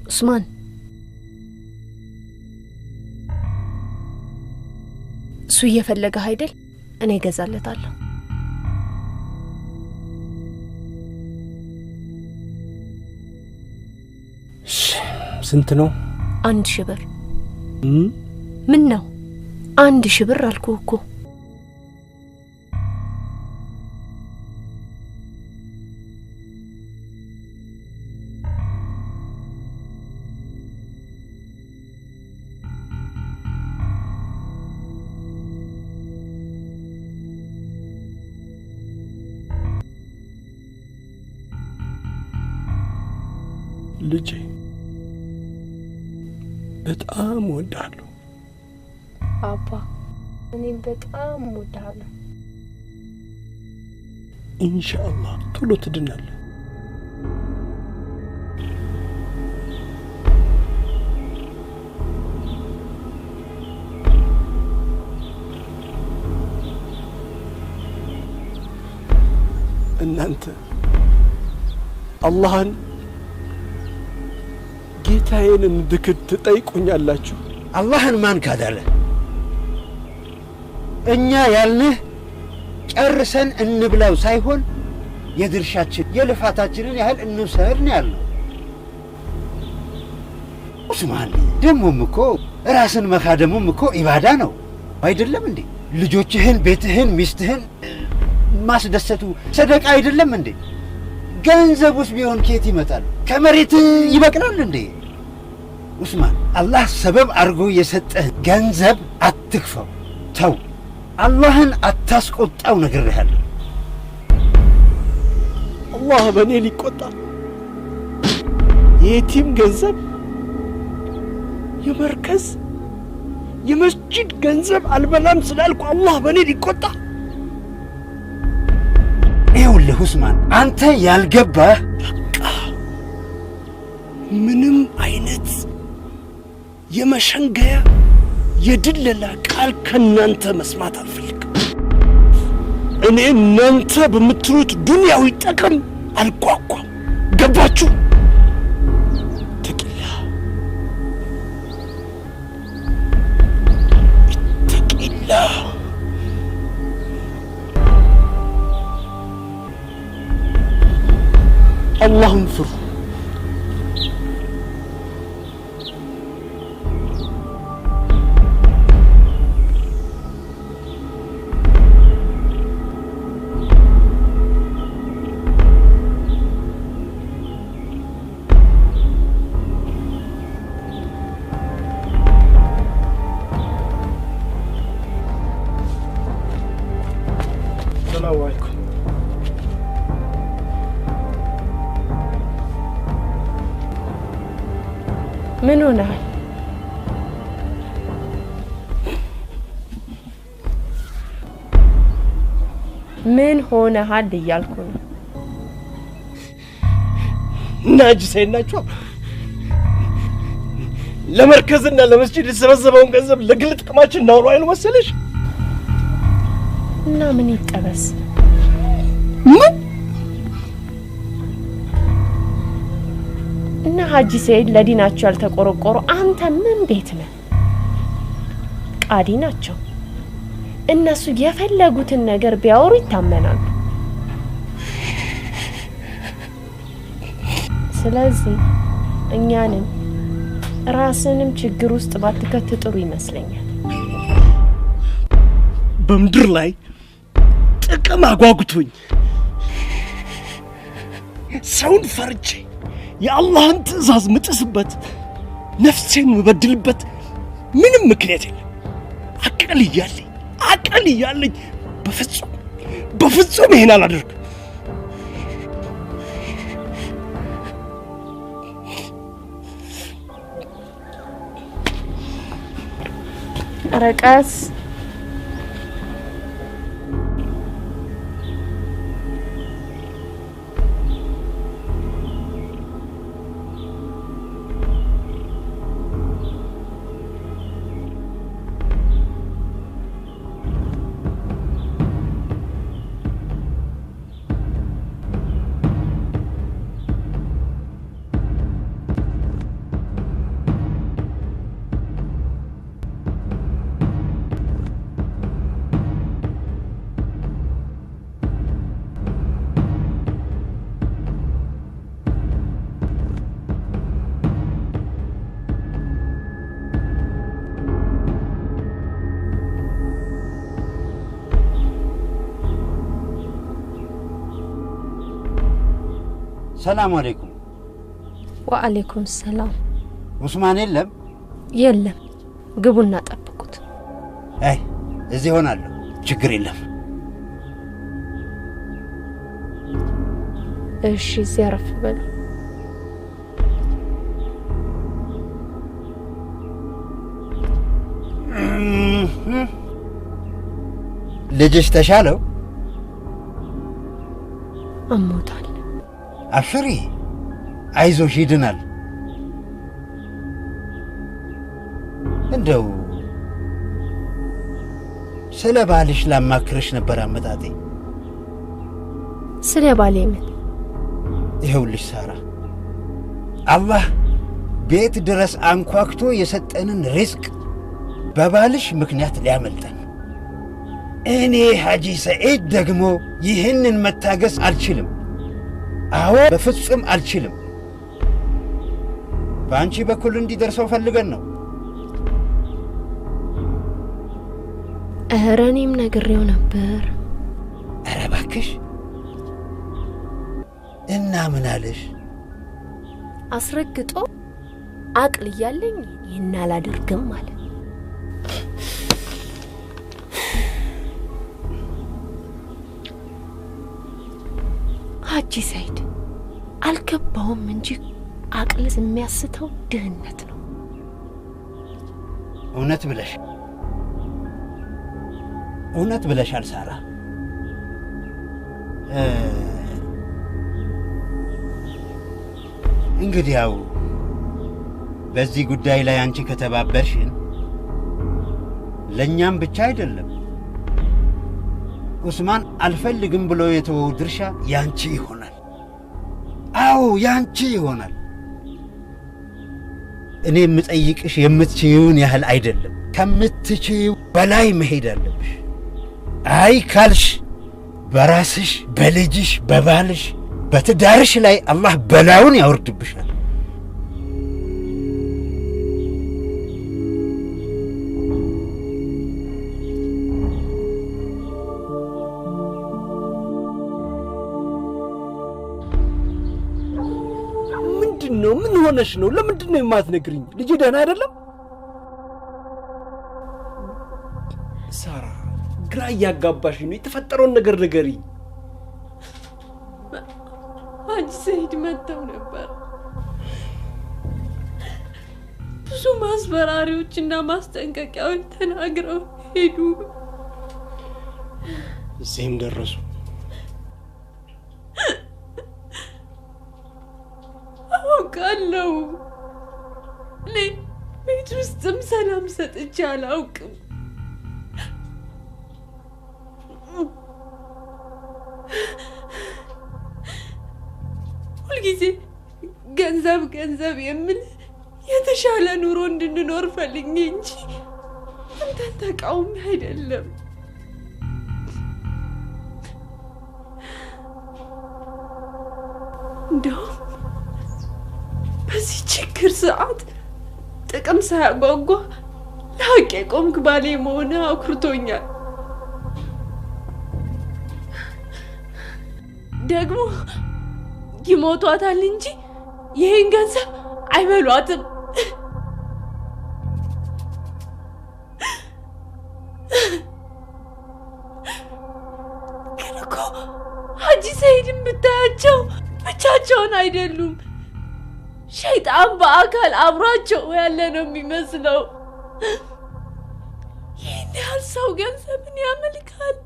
ኡስማን እሱ እየፈለገህ አይደል? እኔ እገዛለታለሁ። ስንት ነው? 1000 ብር። ምን ነው 1000 ብር አልኩህ እኮ። ልጄ በጣም እወድሃለሁ። አባ እኔም በጣም እወድሃለሁ። ኢንሻአላህ ቶሎ ትድናለህ። እናንተ አላህን ጌታዬን እንድክድ ትጠይቁኛላችሁ? አላህን ማን ካዳለ? እኛ ያልንህ ጨርሰን እንብላው ሳይሆን የድርሻችን የልፋታችንን ያህል እንውሰድ ነው ያልነው። ኡስማን ደሞም እኮ ራስን መካደሙም እኮ ኢባዳ ነው አይደለም እንዴ? ልጆችህን፣ ቤትህን፣ ሚስትህን ማስደሰቱ ሰደቃ አይደለም እንዴ? ገንዘቡስ ቢሆን ከየት ይመጣል? ከመሬት ይበቅላል እንዴ? ኡስማን፣ አላህ ሰበብ አድርጎ የሰጠህ ገንዘብ አትክፈው፣ ተው። አላህን አታስቆጣው፣ ነግሬሃለሁ። አላህ በእኔ ሊቆጣ የየቲም ገንዘብ፣ የመርከዝ የመስጂድ ገንዘብ አልበላም ስላልኩ አላህ በእኔ ሊቆጣ? ይኸውልህ ኡስማን፣ አንተ ያልገባህ በቃ ምንም አይነት የመሸንገያ የድለላ ቃል ከእናንተ መስማት አልፈልግም። እኔ እናንተ በምትሉት ዱንያዊ ጥቅም አልጓጓም። ገባችሁ? ተቂላ ተቂላ። አላህን ፍሩ። ሰላሙ አለይኩም። ምን ሆነሃል? ምን ሆነሃል እያልኩ ነው። እና ሀጂ ሰይድ ናቸው ለመርከዝና ለመስጂድ የተሰበሰበውን ገንዘብ ለግል ጥቅማችን እናውለው አይሉ መሰለሽ? እና ምን ይጠበስ? ምን? እና ሀጂ ሰይድ ለዲናቸው ያልተቆረቆሩ አንተ ምን ቤት ነህ? ቃዲ ናቸው። እነሱ የፈለጉትን ነገር ቢያወሩ ይታመናሉ። ስለዚህ እኛንም ራስንም ችግር ውስጥ ባትከት ጥሩ ይመስለኛል። በምድር ላይ ጥቅም አጓጉቶኝ ሰውን ፈርቼ የአላህን ትዕዛዝ ምጥስበት፣ ነፍሴን ምበድልበት ምንም ምክንያት የለም። አቅል እያለኝ፣ አቅል እያለኝ በፍጹም በፍጹም ይሄን አላደርግም። ኧረ ቀስ። ሰላም አለይኩም። ወአለይኩም ሰላም። ኡስማን የለም? የለም፣ ግቡና ጠብቁት። አይ፣ እዚህ ሆናለሁ፣ ችግር የለም። እሺ፣ እዚህ አረፍ በሉ። ልጅሽ ተሻለው? አሞታል። አብሽሪ፣ አይዞሽ፣ ይድናል። እንደው ስለ ባልሽ ላማክርሽ ነበር አመጣጤ። ስለ ባሌ ምን? ይኸውልሽ ሳራ፣ አላህ ቤት ድረስ አንኳኩቶ የሰጠንን ሪዝቅ በባልሽ ምክንያት ሊያመልጠን፣ እኔ ሐጂ ሰዒድ ደግሞ ይህንን መታገስ አልችልም። አዎ፣ በፍጹም አልችልም። በአንቺ በኩል እንዲደርሰው ፈልገን ነው። ኧረ እኔም ነግሬው ነበር። ኧረ እባክሽ። እና ምን አለሽ? አስረግጦ አቅል እያለኝ ይህን አላደርግም አለ። ሀጂ ሰይድ አልገባውም እንጂ አቅል የሚያስተው ድህነት ነው። እውነት ብለሽ እውነት ብለሻል ሳራ። እንግዲያው በዚህ ጉዳይ ላይ አንቺ ከተባበርሽን ለኛም ብቻ አይደለም ኡስማን አልፈልግም ብሎ የተወው ድርሻ ያንቺ ይሆናል። አዎ ያንቺ ይሆናል። እኔ የምጠይቅሽ የምትችይውን ያህል አይደለም፣ ከምትችይው በላይ መሄድ አለብሽ። አይ ካልሽ በራስሽ፣ በልጅሽ፣ በባልሽ፣ በትዳርሽ ላይ አላህ በላውን ያወርድብሻል። ምንድነው? ምን ሆነሽ ነው? ለምንድን ነው የማትነግሪኝ? ልጄ ደህና አይደለም? ሳራ ግራ እያጋባሽ ነው። የተፈጠረውን ነገር ንገሪኝ። ሀጂ ሰይድ መጥተው ነበር። ብዙ ማስፈራሪዎችና ማስጠንቀቂያዎች ተናግረው ሄዱ። እዚህም ደረሱ። አውቃለሁ። እኔ ቤት ውስጥም ሰላም ሰጥቼ አላውቅም። ሁልጊዜ ገንዘብ ገንዘብ የምል የተሻለ ኑሮ እንድንኖር ፈልጌ እንጂ አንተን ተቃውሜ አይደለም። እንደውም በዚህ ችግር ሰዓት ጥቅም ሳያጓጓ ለሀቅ የቆምክ ባሌ መሆንህ አኩርቶኛል። ደግሞ ይሞቷታል እንጂ ይሄን ገንዘብ አይበሏትም። ግን እኮ ሀጂ ሰይድን ብታያቸው ብቻቸውን አይደሉም። ሸይጣን በአካል አብሯቸው ያለ ነው የሚመስለው። ይህን ያህል ሰው ገንዘብን ያመልካል።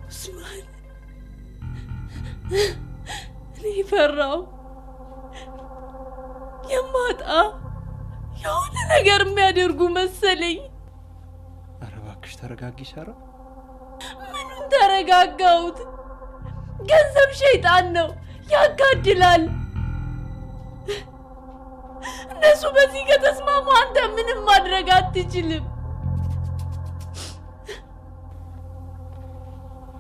ኡስማን፣ እኔ ፈራው የማጣ የሆነ ነገር የሚያደርጉ መሰለኝ። ኧረ እባክሽ ተረጋጊ ሳራ። ምኑን ተረጋጋሁት? ገንዘብ ሸይጣን ነው፣ ያጋድላል። እነሱ በዚህ ከተስማሙ አንተ ምንም ማድረግ አትችልም።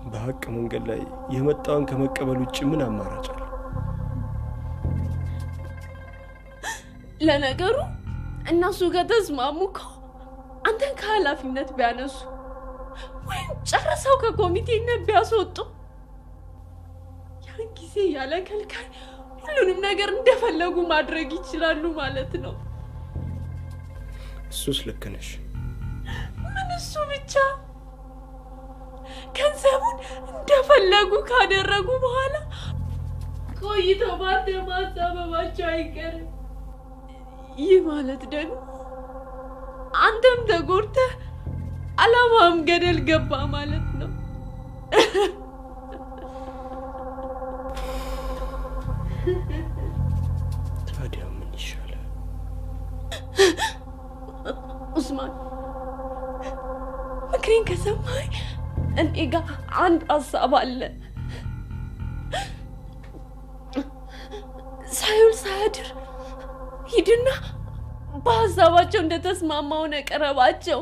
በሀቅ መንገድ ላይ የመጣውን ከመቀበል ውጭ ምን አማራጭ አለ? ለነገሩ እነሱ ከተስማሙ እኮ አንተን ከኃላፊነት ቢያነሱ ወይም ጨርሰው ከኮሚቴነት ቢያስወጡ ያን ጊዜ ያለ ከልካይ ሁሉንም ነገር እንደፈለጉ ማድረግ ይችላሉ ማለት ነው። እሱስ ልክ ነሽ። ምን እሱ ብቻ፣ ገንዘቡን እንደፈለጉ ካደረጉ በኋላ ቆይተው ባንተ ማሳበባቸው አይቀርም። ይህ ማለት ደግሞ አንተም ተጎድተህ አላማም ገደል ገባ ማለት ነው። ታዲያ ምን ይሻላል? ኡስማን፣ ምክሬን ከሰማኝ እኔ ጋር አንድ ሀሳብ አለ። ሳይውል ሳያድር ሂድና በሀሳባቸው እንደተስማማው ቅረባቸው።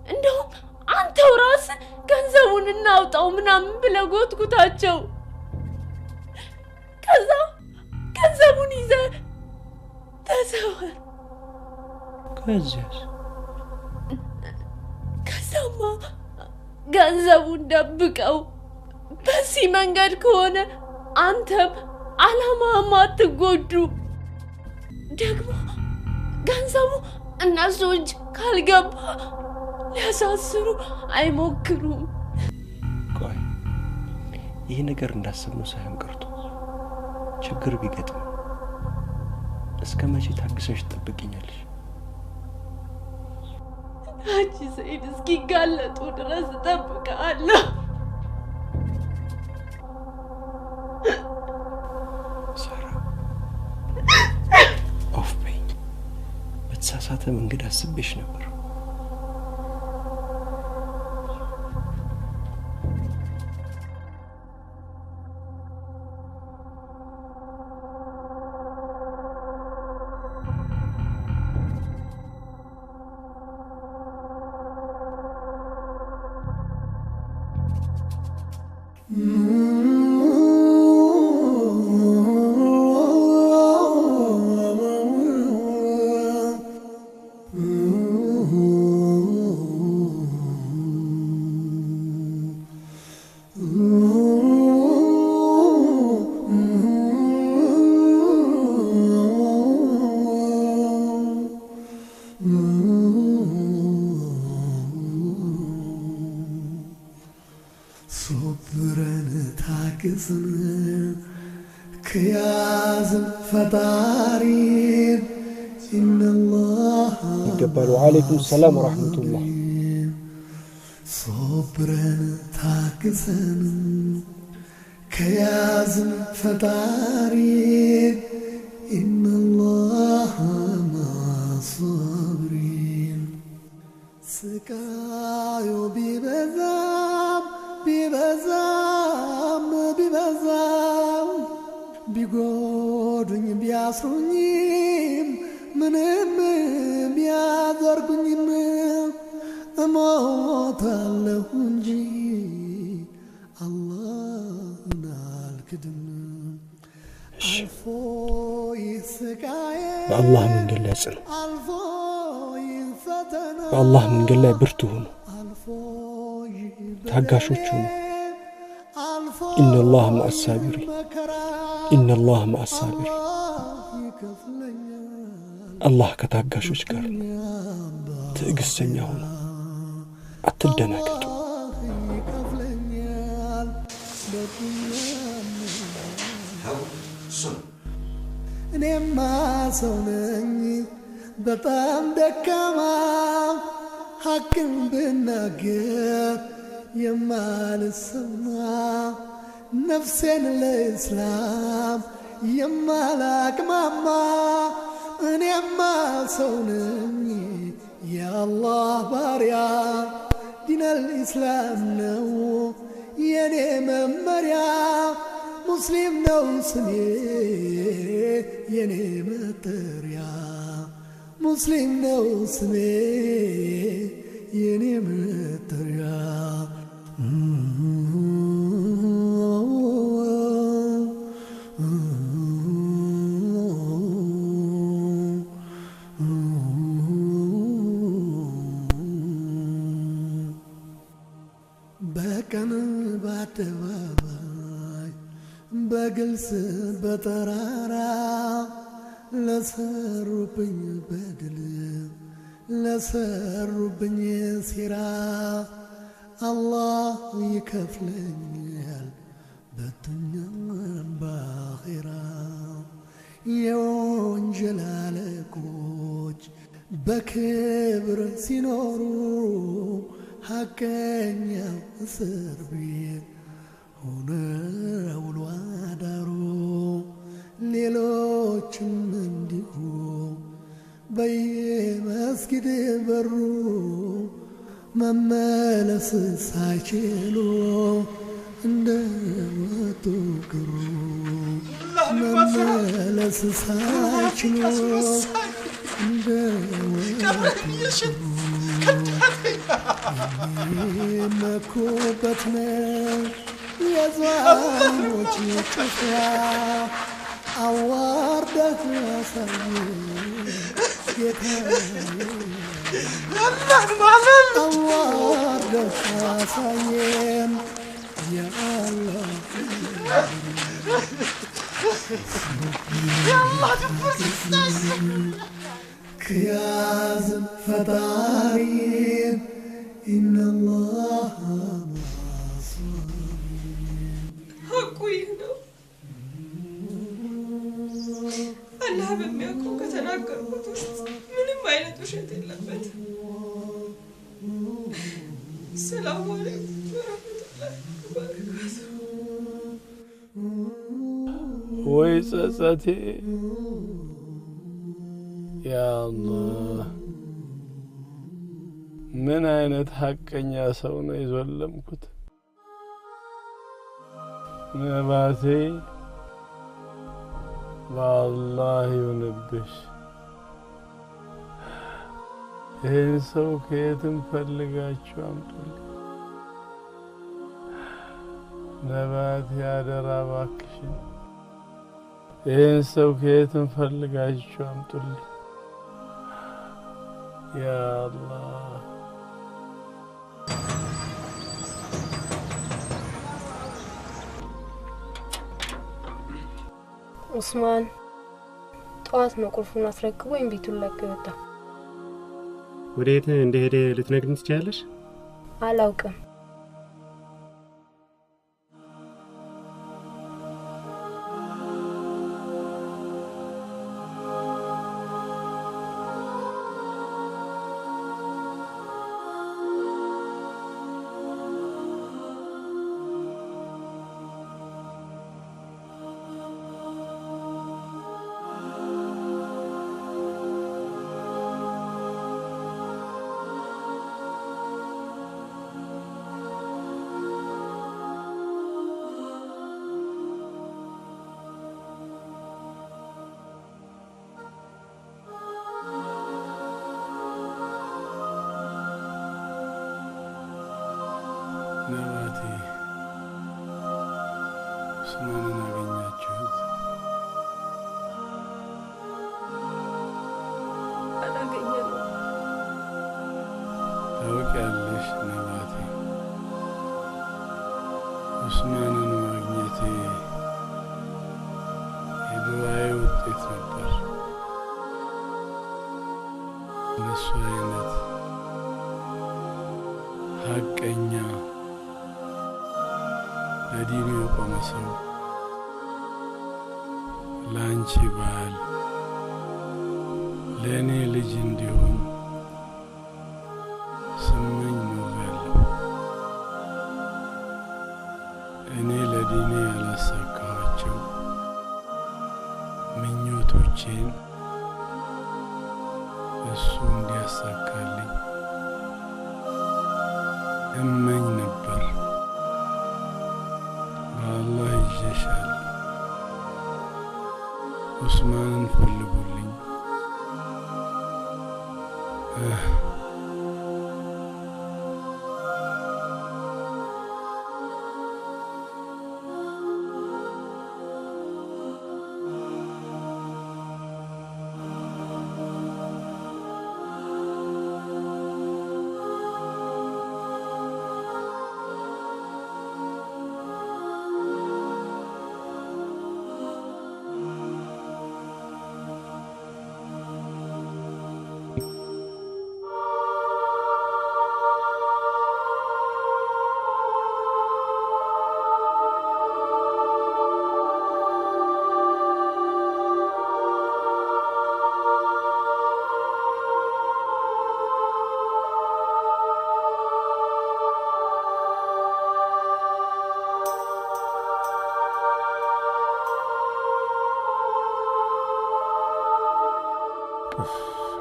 እንደውም አንተው ራስህ ገንዘቡን እናውጣው ምናምን ብለህ ጎትጉታቸው። ከዛ ገንዘቡን ይዘህ ተሰወር። ከዚያስ? ከዛማ ገንዘቡን ደብቀው በዚህ መንገድ ከሆነ አንተም አላማም አትጎዱ። ደግሞ ገንዘቡ እነሱ እጅ ካልገባ ሊያሳስሩ አይሞክሩም። ቆይ ይህ ነገር እንዳሰብነው ሳይሆን ቀርቶ ችግር ቢገጥም እስከ መቼ ታግሰሽ ትጠብቂኛለሽ? ሀጂ ሰይድ እስኪጋለጡ ድረስ እጠብቅሃለሁ። ሳራ ኦፍ በይኝ። በተሳሳተ መንገድ አስቤሽ ነበር። ሶብረን ታግስን ከያዝን ፈጣሪን ኢነላህ ይገባል። ወዓለይኩም ሰላም ወራህመቱላህ። ሶብረን ታግሰን ከያዝን ፈጣሪን ኢነላህ ማሳብሪን። ስቃዩ ቢበዛም ቢበዛም ቢበዛም ቢጎዱኝ ቢያስሩኝም ምንም ቢያደርጉኝም እሞታለሁ እንጂ አላህን አልክድም። አልፎ ይህ ስቃዬ በአላህ መንገድ ላይ ጽኑ። አልፎ ይህ ፈተና በአላህ መንገድ ላይ ብርቱ ሁኑ። አልፎ ይህ ታጋሾች ሁኑ። አልፎ ኢነላህ መዓ ሳቢሪን፣ መከራ ኢነላህ መዓ ሳቢሪን። ይከፍለኛል አላህ ከታጋሾች ጋር ነው። ትዕግስተኛ ሁኑ፣ አትደናገጡ። ይከፍለኛል በዱንያም እኔማ ሰው ነኝ በጣም ደካማ ሐቅን ብናገር የማልሰማ ነፍሴን ለእስላም የማላቅማማ እኔማ ሰው ነኝ የአላህ ባሪያ ዲነል ኢስላም ነው የኔ መመሪያ ሙስሊም ነው ስሜ የኔ መጠሪያ ሙስሊም ነው ስሜ የኔ መጠሪያ። በቀን በአደባባይ በግልጽ በጠራራ ለሰሩብኝ በደል ለሰሩብኝ ሴራ አላህ ይከፍለኛል በዱንያም በአኺራ። የወንጀል አለቆች በክብር ሲኖሩ ሐቀኛው እስር ቤት ሆነ ውሎ አዳሩ። ሌሎችም እንዲሁ በየመስጊድ በሩ መመለስ ሳይችሉ እንደ ወጡ ቀሩ። መመለስ ሳይችሉ እንደ ወጡ የሚመኩበት ነው የዛሞች ጭፍራ። አዋርደህ አሳየን ጌታዬ፣ አዋርደህ አሳየን። ያ አላህ። ከያዝን ፈጣሪን ኢነላህ። ሐቁ ይህ ነው። አላህ በሚያውቀው ከተናገርኩት ውስጥ ምንም አይነት ውሸት የለበትም። ሰላሙ አለይኩም ወረህመቱላሂ ወበረካቱ። ወይ ጸጸቴ! ያ አላህ፣ ምን አይነት ሐቀኛ ሰው ነው የዞለምኩት? ነባቴ፣ በአላህ ይሁንብሽ። ይህን ሰው ከየትም ፈልጋችሁ አምጡልኝ። ነባቴ፣ አደራ እባክሽን፣ ይህን ሰው ከየትም ፈልጋችሁ አምጡልኝ። ያ አላህ። ኡስማን ጠዋት ነው ቁልፉን አስረክቦኝ ቤቱን ለቆ የወጣው። ወደ የት እንደሄደ ልትነግሪኝ ትችያለሽ? አላውቅም። ነባቴ፣ ኡስማንን አገኛችሁት? አላገኘነውም። ታውቂያለሽ ነባቴ፣ ኡስማንን ማግኘቴ የዱዓዬ ውጤት ነበር። እንደሱ አይነት ሐቀኛ፣ ለዲኑ የቆመ ሰው ለአንቺ ባል፣ ለእኔ ልጅ እንዲሆን ስመኝ ኖሬያለሁ። እኔ ለዲኔ ያላሳካኋቸው ምኞቶቼን እሱ እንዲያሳካልኝ እመኝ ነበር። በአላህ ይዤሻለሁ። ኡስማንን ፈልጉልኝ። እህ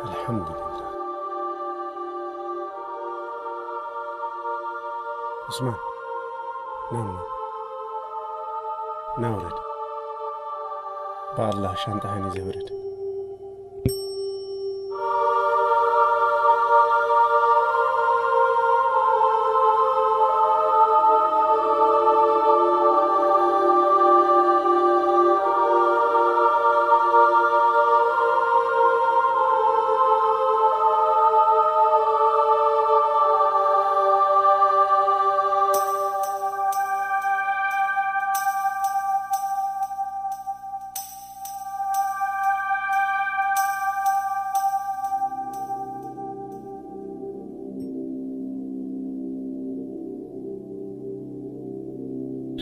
አልሐምዱሊላህ። ኡስማን፣ ናማ፣ ና ውረድ። በአላህ ሻንጣህን ይዘህ ውረድ።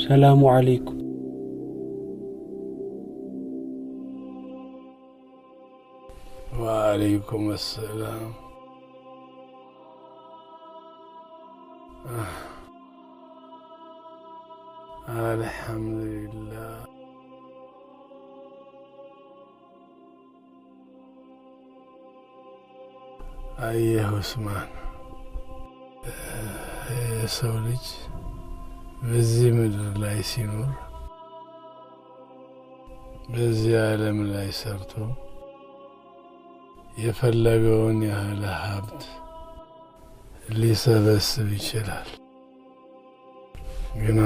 ሰላሙ አለይኩም። ወአለይኩም ሰላም። አልሐምዱሊላህ። አየህ ኡስማን፣ የሰው ልጅ በዚህ ምድር ላይ ሲኖር በዚህ ዓለም ላይ ሰርቶ የፈለገውን ያህል ሀብት ሊሰበስብ ይችላል። ግና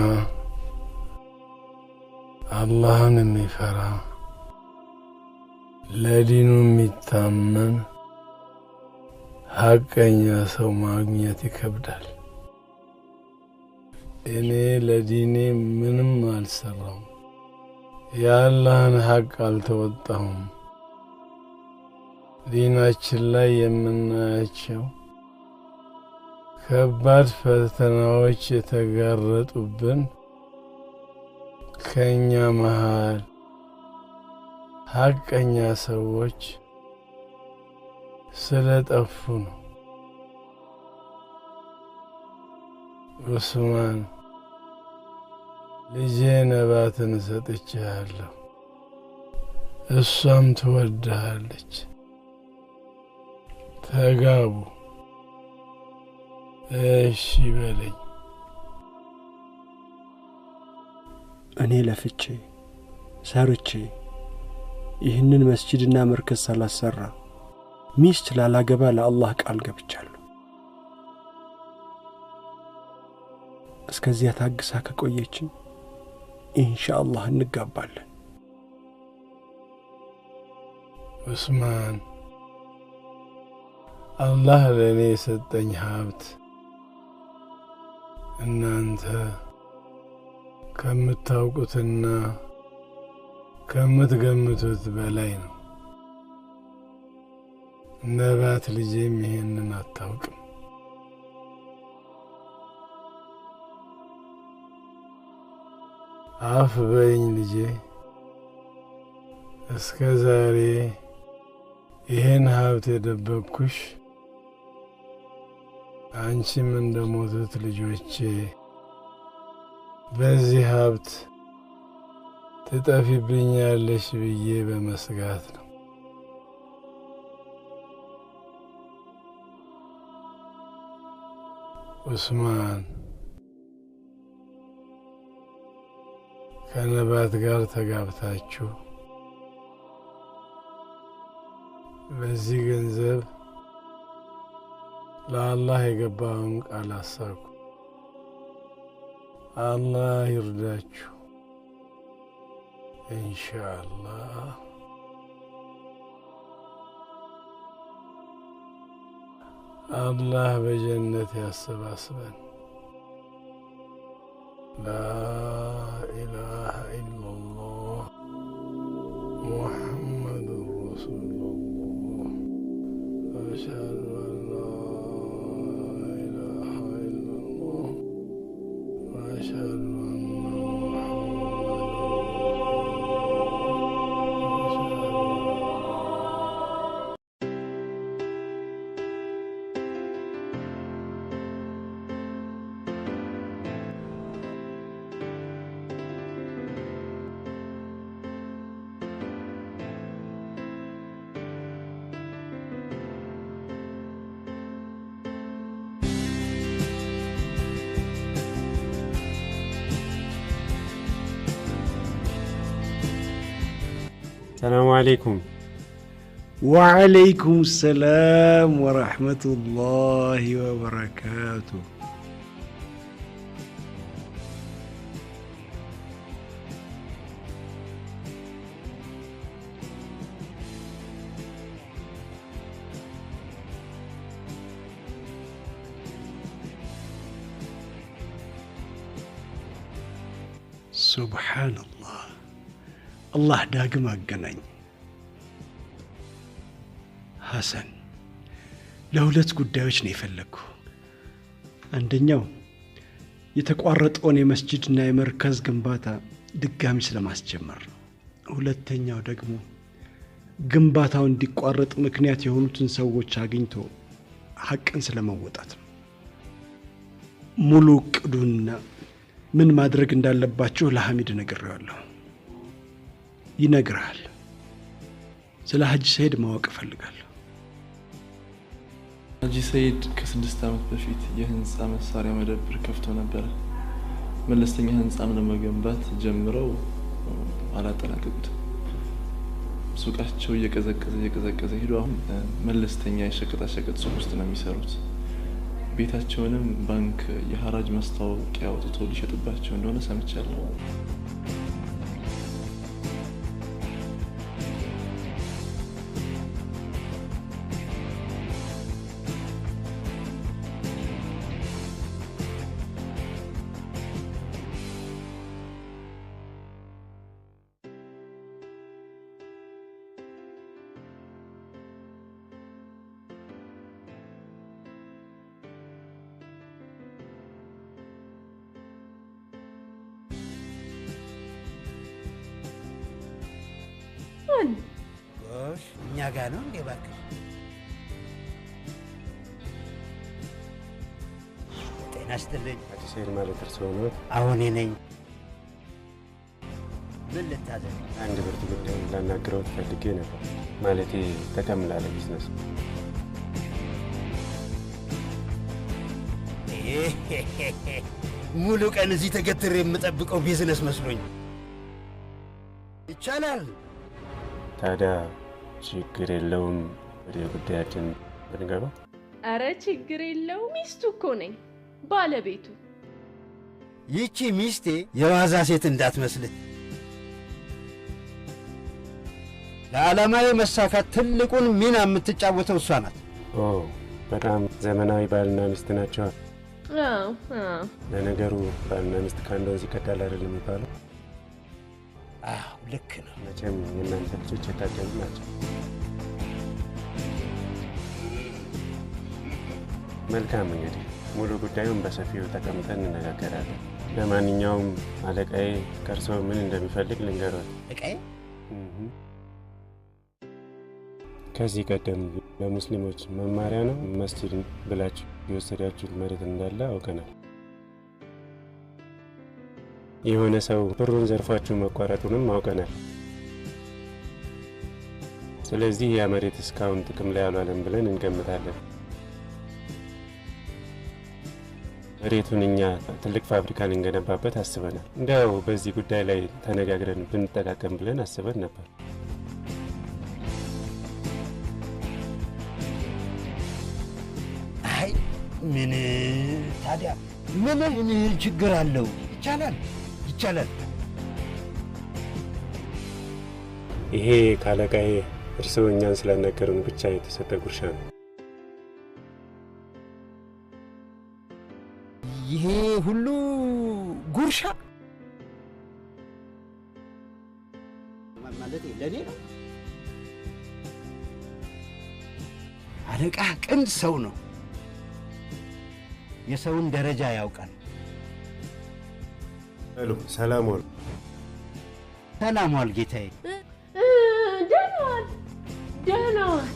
አላህን የሚፈራ ለዲኑ የሚታመን ሀቀኛ ሰው ማግኘት ይከብዳል። እኔ ለዲኔ ምንም አልሰራሁም፣ የአላህን ሀቅ አልተወጣሁም። ዲናችን ላይ የምናያቸው ከባድ ፈተናዎች የተጋረጡብን ከኛ መሃል ሀቀኛ ሰዎች ስለጠፉ ነው። ኡስማን፣ ልጄ ነባትን ሰጥቼሃለሁ፣ እሷም ትወድሃለች። ተጋቡ። እሺ በለኝ። እኔ ለፍቼ ሰርቼ ይህንን መስጂድና መርከዝ ሳላሰራ ሚስት ላላገባ ለአላህ ቃል ገብቻለሁ። እስከዚያ ታግሳ ከቆየችን ኢንሻአላህ እንጋባለን። ኡስማን፣ አላህ ለእኔ የሰጠኝ ሀብት እናንተ ከምታውቁትና ከምትገምቱት በላይ ነው። ነባት ልጄም ይሄንን አታውቅም። አፍ በይኝ ልጄ፣ እስከ ዛሬ ይሄን ሀብት የደበቅኩሽ አንቺም እንደሞቱት ልጆቼ በዚህ ሀብት ትጠፊብኛለሽ ብዬ በመስጋት ነው። ኡስማን፣ ከነባት ጋር ተጋብታችሁ በዚህ ገንዘብ ለአላህ የገባውን ቃል አሳኩ። አላህ ይርዳችሁ ኢንሻአላህ። አላህ በጀነት ያሰባስበን። ላ ኢላሃ ኢላላህ ሙሐመዱን ረሱሉላህ። አሽሀዱ አን ላ ኢላሃ ኢላላህ ወአሽሀዱ አነ ሰላሙ አለይኩም። ወዓለይኩም ሰላም ወራህመቱላሂ ወበረካቱ። ሱብሓነላህ፣ አላህ ዳግም አገናኝ። ሐሰን፣ ለሁለት ጉዳዮች ነው የፈለግኩ። አንደኛው የተቋረጠውን የመስጂድና የመርከዝ ግንባታ ድጋሚ ስለማስጀመር ነው። ሁለተኛው ደግሞ ግንባታው እንዲቋረጥ ምክንያት የሆኑትን ሰዎች አግኝቶ ሐቅን ስለመወጣት ነው። ሙሉ እቅዱንና ምን ማድረግ እንዳለባችሁ ለሐሚድ ነግሬዋለሁ። ይነግርሃል። ስለ ሐጂ ሰይድ ማወቅ እፈልጋለሁ። ሐጂ ሰይድ ከ6 ዓመት በፊት የህንፃ መሳሪያ መደብር ከፍቶ ነበር። መለስተኛ ህንፃም ለመገንባት ጀምረው አላጠናቀቁትም። ሱቃቸው እየቀዘቀዘ ሄዶ አሁን መለስተኛ የሸቀጣሸቀጥ ሱቅ ውስጥ ነው የሚሰሩት። ቤታቸውንም ባንክ የሐራጅ ማስታወቂያ አውጥቶ ሊሸጥባቸው እንደሆነ ሰምቻለሁ። እኛ ጋ ነው እንዴ? እባክሽ ጤና ይስጥልኝ። ሐጂ ሰይድ ማለት እርስዎ ነዎት? አዎ እኔ ነኝ። ምን ልታዘዝ? አንድ ብርቱ ጉዳይ ላናግረዎት ፈልጌ ነበር። ማለቴ ጠቀም ላለ ቢዝነስ። ሙሉ ቀን እዚህ ተገትሬ የምጠብቀው ቢዝነስ መስሎኝ። ይቻላል። ታዲያ ችግር የለውም ወደ ጉዳያችን ብንገባ? አረ ችግር የለው፣ ሚስቱ እኮ ነኝ ባለቤቱ። ይቺ ሚስቴ የዋዛ ሴት እንዳትመስልህ። ለዓላማዬ መሳካት ትልቁን ሚና የምትጫወተው እሷ ናት። ኦ በጣም ዘመናዊ ባልና ሚስት ናቸው። አዎ አዎ። ለነገሩ ባልና ሚስት ከአንድ ወንዝ ይቀዳል አይደል የሚባለው? አዎ ልክ ነው። መቼም የእናንተ ልጆች የታደሉ ናቸው። መልካም እንግዲህ ሙሉ ጉዳዩን በሰፊው ተቀምጠን እንነጋገራለን። ለማንኛውም አለቃዬ ከእርስዎ ምን እንደሚፈልግ ልንገሮት። አለቃዬ? ከዚህ ቀደም ለሙስሊሞች መማሪያ ነው መስጂድ ብላችሁ የወሰዳችሁት መሬት እንዳለ አውቀናል። የሆነ ሰው ብሩን ዘርፏችሁ መቋረጡንም አውቀናል። ስለዚህ ያ መሬት እስካሁን ጥቅም ላይ አልዋለም ብለን እንገምታለን። መሬቱን እኛ ትልቅ ፋብሪካ ልንገነባበት አስበናል። እንደው በዚህ ጉዳይ ላይ ተነጋግረን ብንጠቃቀም ብለን አስበን ነበር። አይ ምን ታዲያ ምን ችግር አለው? ይቻላል ይቻላል። ይሄ ካለቃዬ እርስዎ እኛን ስላናገሩን ብቻ የተሰጠ ጉርሻ ነው። ይሄ ሁሉ ጉርሻ ማለት ለኔ ነው? አለቃ ቅን ሰው ነው። የሰውን ደረጃ ያውቃል። ሄሎ፣ ሰላም ዋል። ሰላም ዋል ጌታዬ። ደህና ዋል፣ ደህና ዋል።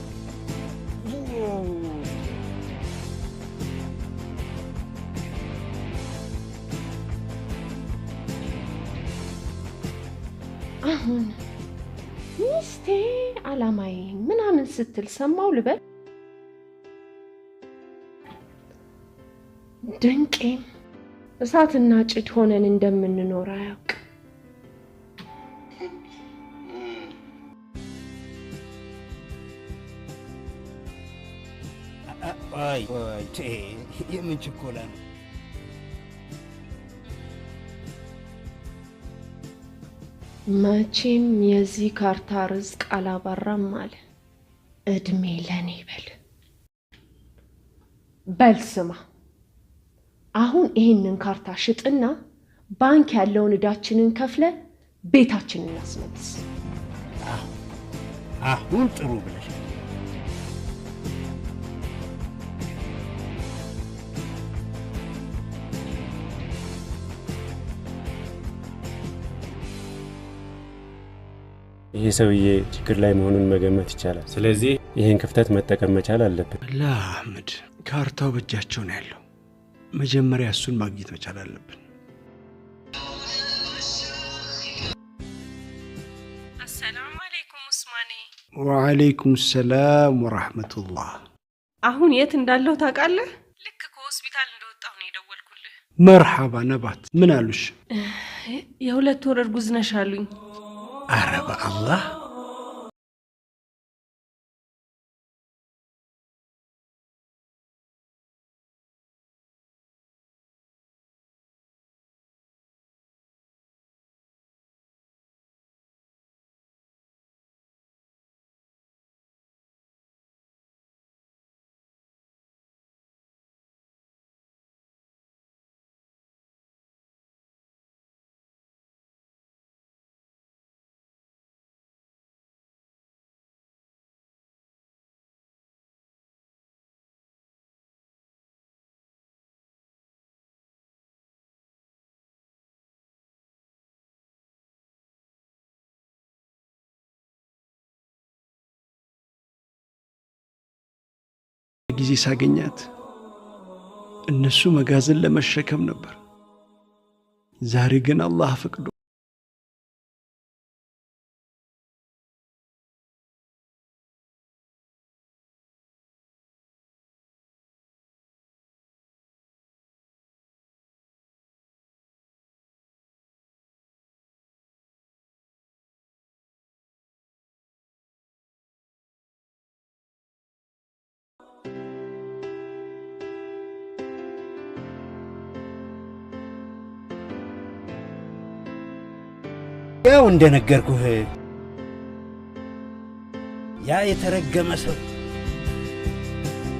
አሁን ሚስቴ አላማዬ ምናምን ስትል ሰማው ልበል? ድንቄም እሳትና ጭድ ሆነን እንደምንኖር አያውቅ። አይ የምን ችኮላ ነው? መቼም የዚህ ካርታ ርዝቅ አላባራም አለ። እድሜ ለኔ በል። በል ስማ፣ አሁን ይሄንን ካርታ ሽጥና ባንክ ያለውን እዳችንን ከፍለ ቤታችንን እናስመልስ። አሁን ጥሩ ብለሽ ይሄ ሰውዬ ችግር ላይ መሆኑን መገመት ይቻላል። ስለዚህ ይሄን ክፍተት መጠቀም መቻል አለብን። ላ አህመድ፣ ካርታው በእጃቸው ነው ያለው። መጀመሪያ እሱን ማግኘት መቻል አለብን። አሰላሙ አለይኩም ኡስማኔ። ወዓለይኩም ሰላም ወራህመቱላህ። አሁን የት እንዳለሁ ታውቃለህ? ልክ ከሆስፒታል እንደወጣሁ ነው የደወልኩልህ። መርሐባ ነባት፣ ምን አሉሽ? የ2 ወር እርጉዝ ነሽ አሉኝ። ኧረ በአላህ። ጊዜ ሳገኛት እነሱ መጋዘን ለመሸከም ነበር። ዛሬ ግን አላህ ፈቅዶ ያው እንደነገርኩህ ያ የተረገመ ሰው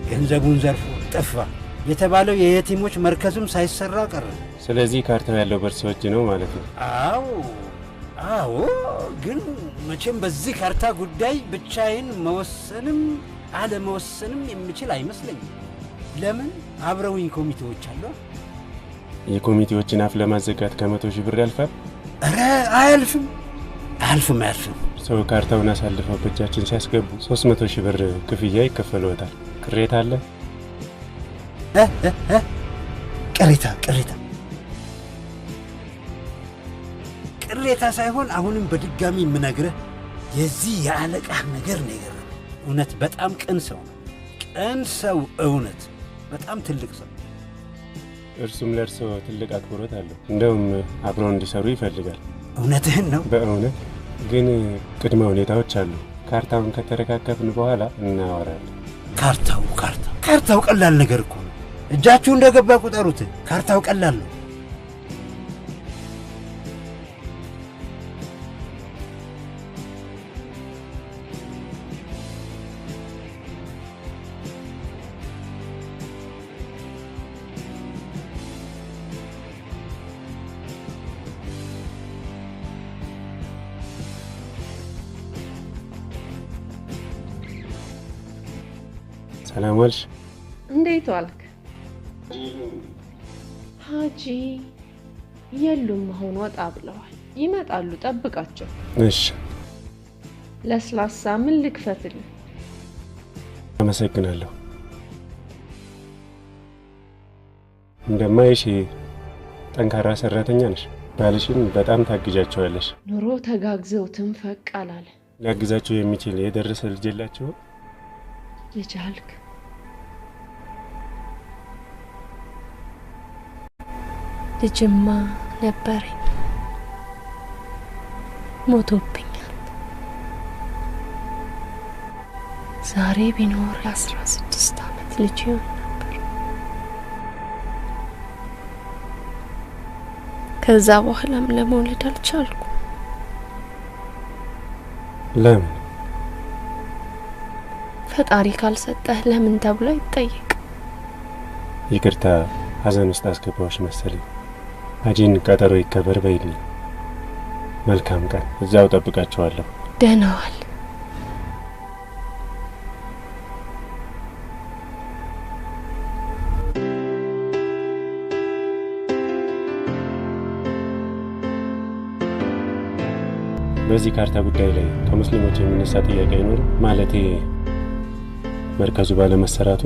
ገንዘቡን ዘርፎ ጠፋ የተባለው የየቲሞች መርከዝም ሳይሰራ ቀረ። ስለዚህ ካርታው ያለው በእርሶ እጅ ነው ማለት ነው? አዎ አዎ፣ ግን መቼም በዚህ ካርታ ጉዳይ ብቻዬን መወሰንም አለመወሰንም የምችል አይመስለኝም። ለምን አብረውኝ ኮሚቴዎች አሉ። የኮሚቴዎችን አፍ ለማዘጋት ከ100,000 ብር ያልፋል? ኧረ አያልፍም አያልፍም አያልፍም። ሰው ካርታውን አሳልፈው በእጃችን ሲያስገቡ 300,000 ብር ክፍያ ይከፈለዎታል። ቅሬታ አለ? ቅሬታ ቅሬታ ቅሬታ ሳይሆን አሁንም በድጋሚ የምነግርህ የዚህ የአለቃህ ነገር ነው የገረመኝ። እውነት በጣም ቅን ሰው ነው። ቅን ሰው፣ እውነት በጣም ትልቅ ሰው። እርሱም ለእርሶ ትልቅ አክብሮት አለው። እንደውም አብረው እንዲሰሩ ይፈልጋል። እውነትህን ነው? በእውነት ግን ቅድመ ሁኔታዎች አሉ። ካርታውን ከተረካከብን በኋላ እናወራለን። ካርታው ካርታው ካርታው ቀላል ነገር እኮ ነው። እጃችሁ እንደገባ ቁጠሩት። ካርታው ቀላል ነው። ሰላም ዋልሽ? እንዴት ዋልክ? ሀጂ የሉም፣ አሁን ወጣ ብለዋል። ይመጣሉ፣ ጠብቃቸው። እሺ። ለስላሳ ምን ልክፈትልህ? አመሰግናለሁ። እንደማይሽ ጠንካራ ሰራተኛ ነሽ። ባልሽን በጣም ታግዣቸዋለሽ። ኑሮ ተጋግዘው ትንፈቅ አላለ። ሊያግዛችሁ የሚችል የደረሰ ልጅ የላችሁም? ልጅ አልክ? ልጅማ ነበረኝ፣ ሞቶብኛል። ዛሬ ቢኖር 16 ዓመት ልጅ ይሆን ነበር። ከዛ በኋላም ለመውለድ አልቻልኩም። ለምን? ፈጣሪ ካልሰጠህ ለምን ተብሎ አይጠየቅ። ይቅርታ ሀዘን ውስጥ አስገባዎች መሰለኝ። ሀጂን ቀጠሮ ይከበር በይልኝ። መልካም ቀን። እዛው ጠብቃቸዋለሁ። ደህና ዋል። በዚህ ካርታ ጉዳይ ላይ ከሙስሊሞች የሚነሳ ጥያቄ አይኖርም? ማለቴ መርከዙ ባለመሰራቱ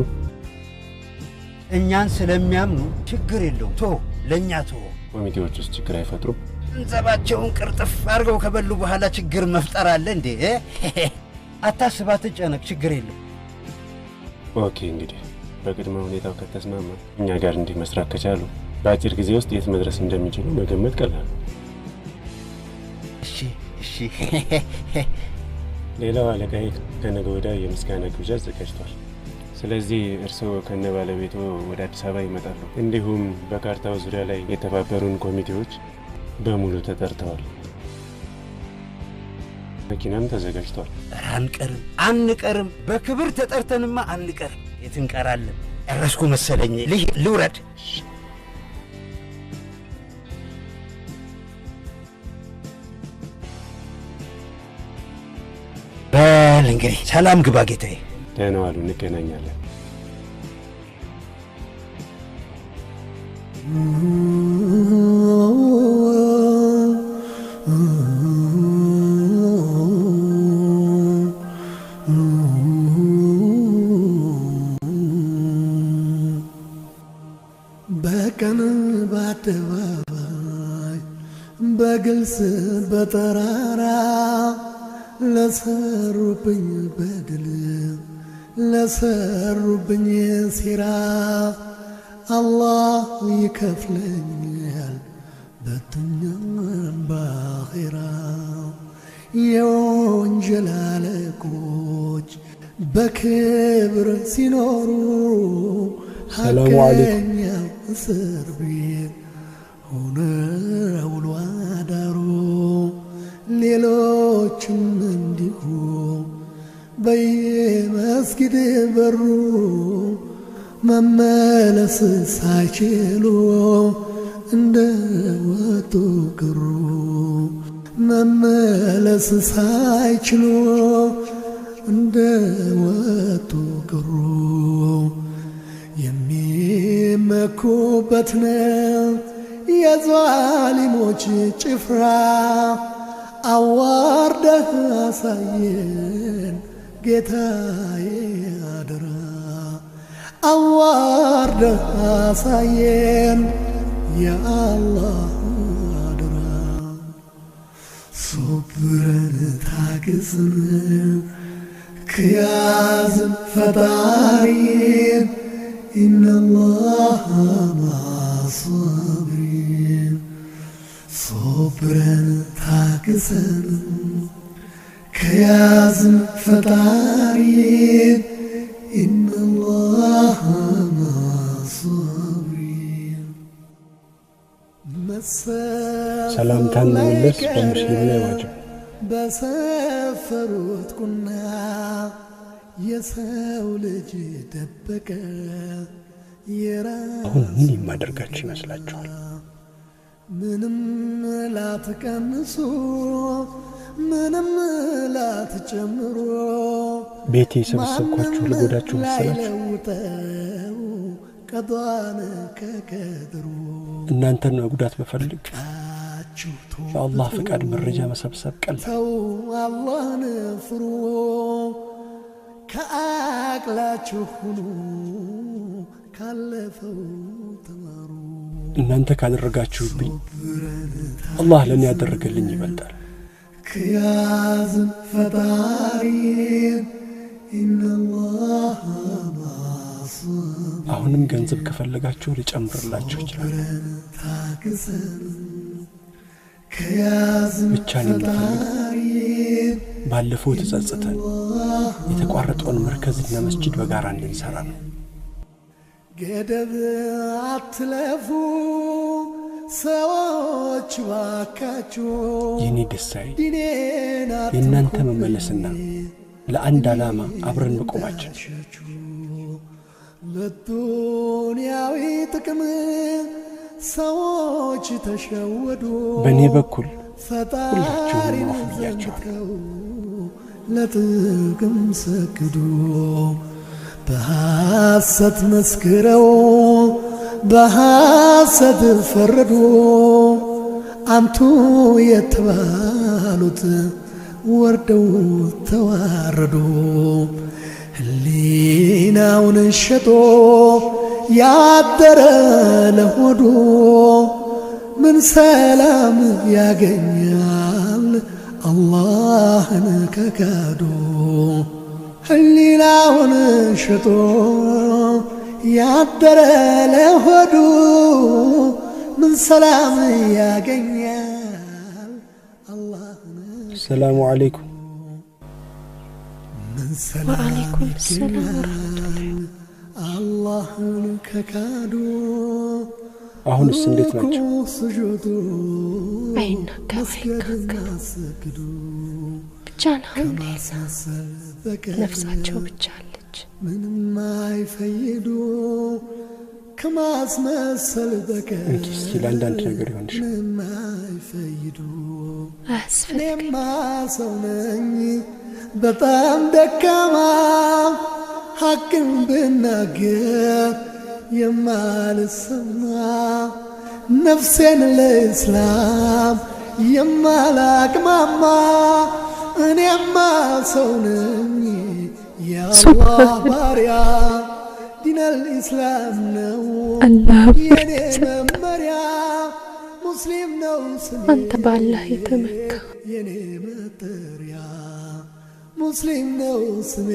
እኛን ስለሚያምኑ ችግር የለውም። ቶ ለእኛ ቶ ኮሚቴዎች ውስጥ ችግር አይፈጥሩም። ገንዘባቸውን ቅርጥፍ አድርገው ከበሉ በኋላ ችግር መፍጠር አለ እንዴ? አታስብ፣ አትጨነቅ፣ ችግር የለም። Okay፣ እንግዲህ በቅድመ ሁኔታው ከተስማማ እኛ ጋር እንዲህ መስራት ከቻሉ በአጭር ጊዜ ውስጥ የት መድረስ እንደሚችሉ መገመት ቀላል ነው። እሺ እሺ። ሌላው አለቃዬ ከነገ ወዲያ የምስጋና ግብዣ አዘጋጅቷል። ስለዚህ እርስዎ ከነ ባለቤቱ ወደ አዲስ አበባ ይመጣሉ። እንዲሁም በካርታው ዙሪያ ላይ የተባበሩን ኮሚቴዎች በሙሉ ተጠርተዋል። መኪናም ተዘጋጅቷል። ኧረ አንቀርም አንቀርም፣ በክብር ተጠርተንማ አንቀርም። የት እንቀራለን? ጨረስኩ መሰለኝ። ልውረድ። በል እንግዲህ ሰላም ግባ ጌታዬ። ደህና ዋሉ፣ እንገናኛለን። በቀን በአደባባይ በግልጽ በጠራራ ለሰሩብኝ በደል ለሰሩብኝ ሴራ አላህ ይከፍለኛል በዱንያም በአኺራ። የወንጀል አለቆች በክብር ሲኖሩ ሰላሙ አለይኩም። ሐቀኛው እስር ቤት ሆነ ውሎ አዳሩ። ሌሎችም እንዲሁ በየመስጊድ በሩ መመለስ ሳይችሉ እንደ ወጡ ቀሩ። መመለስ ሳይችሉ እንደ ወጡ ቀሩ። የሚመኩበት ነው የዛሊሞች ጭፍራ። አዋርደህ አሳየን ጌታዬ አደራ። አዋርደህ አሳየን ያአላህ አደራ። ሶብረን ታግስን ከያዝን ፈጣሪን ኢነላህ ማሳብሪን። ሶብረን ታግሰን ከያዝን ፈጣሪን ኢነላህ ማሳብሪን። ሰላምታን መመለስ በሙስሊም ላይ ዋጅብ ነው። በሰፈሩት ቁና የሰው ልጅ ደበቀ አሁን ምን የማደርጋችሁ ይመስላችኋል? ምንም ላትቀንሱ ምንም ላትጨምሩ ቤቴ የሰበሰብኳችሁ ልጎዳችሁ መሰላችሁ? ላይለውጠው ቀዷን ከቀድሩ እናንተን መጉዳት ብፈልግ በአላህ ፈቃድ መረጃ መሰብሰብ ቀላል። ተው አላህን ፍሩ፣ ከአቅላችሁ ሁኑ፣ ካለፈው ተማሩ። እናንተ ካደረጋችሁብኝ አላህ ለእኔ ያደረገልኝ ይበልጣል። ከያዝን ፈጣሪን ኢነላህ ማሳብሪን። አሁንም ገንዘብ ከፈለጋችሁ ልጨምርላችሁ እችላለሁ። ታግሰን ከያዝን ብቻ እኔ የምፈልገው ፈጣሪን ባለፈው ተጸጽተን የተቋረጠውን መርከዝና መስጂድ በጋራ እንድንሰራ ነው። ገደብ አትለፉ ሰዎች ባካችሁ፣ የእኔ ደስታዬ ዲኔን የእናንተ መመለስና ለአንድ ዓላማ አብረን መቆማችን። ለዱንያዊ ጥቅም ሰዎች ተሸወዱ። በእኔ በኩል ፈጣሪን ሁላችሁንም አውፍ ብያችኋለሁ። ዘንግተው ለጥቅም ሰግዱ። በሐሰት መስክረው በሐሰት ፈረዱ። አንቱ የተባሉ ጣሉት፣ ወርደው ተዋረዱ። ህሊናውን ሸጦ ያደረ ለሆዱ ምን ሰላም ያገኛል አላህን ከካዱ? ህሊናውን ሸጦ ያደረ ለሆዱ ምን ሰላም ያገኛል? ሰላሙ አለይኩም። ምን ሰላም ወአለይኩም ሰላም ወረህመቱላሂ። አላህን ከካዱ? አሁንስ እንዴት ናቸው? ስጁዱ አይናገሩ አይጋገሩ፣ ብቻ አልሐምዱሊላህ ነፍሳቸው ብቻ አለች። ምንም አይፈይዱ ከማስመሰል በቀር እንኪ እስኪ ለአንዳንድ ነገር ይሆንሽ። ምንም አይፈይዱ። አያስፈልግም። እኔማ ሰው ነኝ በጣም ደካማ፣ ሐቅን ብናገር የማልሰማ፣ ነፍሴን ለእስላም የማላቅማማ፣ እኔማ ሰው ነኝ የአላህ ባሪያ፣ ዲነል ኢስላም ነው አላህ የኔ ብርክ ሰጠ። መመሪያ፣ ሙስሊም ነው ስሜ አንተ በአላህ የተመካ የኔ መጠሪያ፣ ሙስሊም ነው ስሜ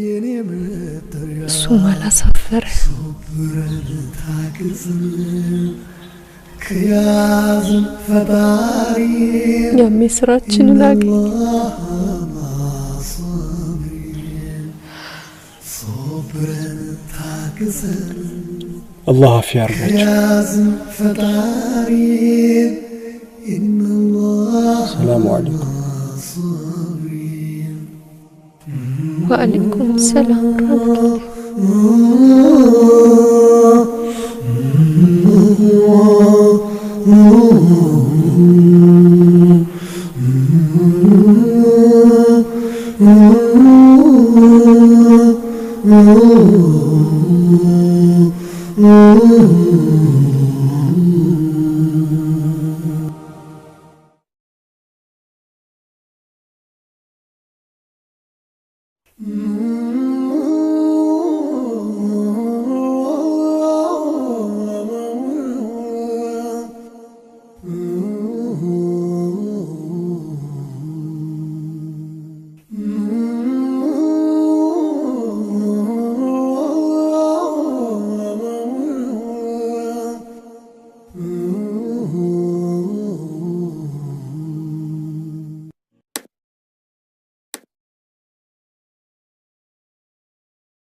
የኔ መጠሪያ። እሱም አላሳፈረ። ሶብረን ታግዘን ከያዝን ፈጣሪ እኛም የስራችንን አገኘ። ሶብረን ታግዘን አላህ አፊያ ያርጋቸው። ከያዝን ፈጣሪ ኢነላህ ሰላሙ አለይኩም። ወአለይኩም ሰላም ወረህመቱላሂ።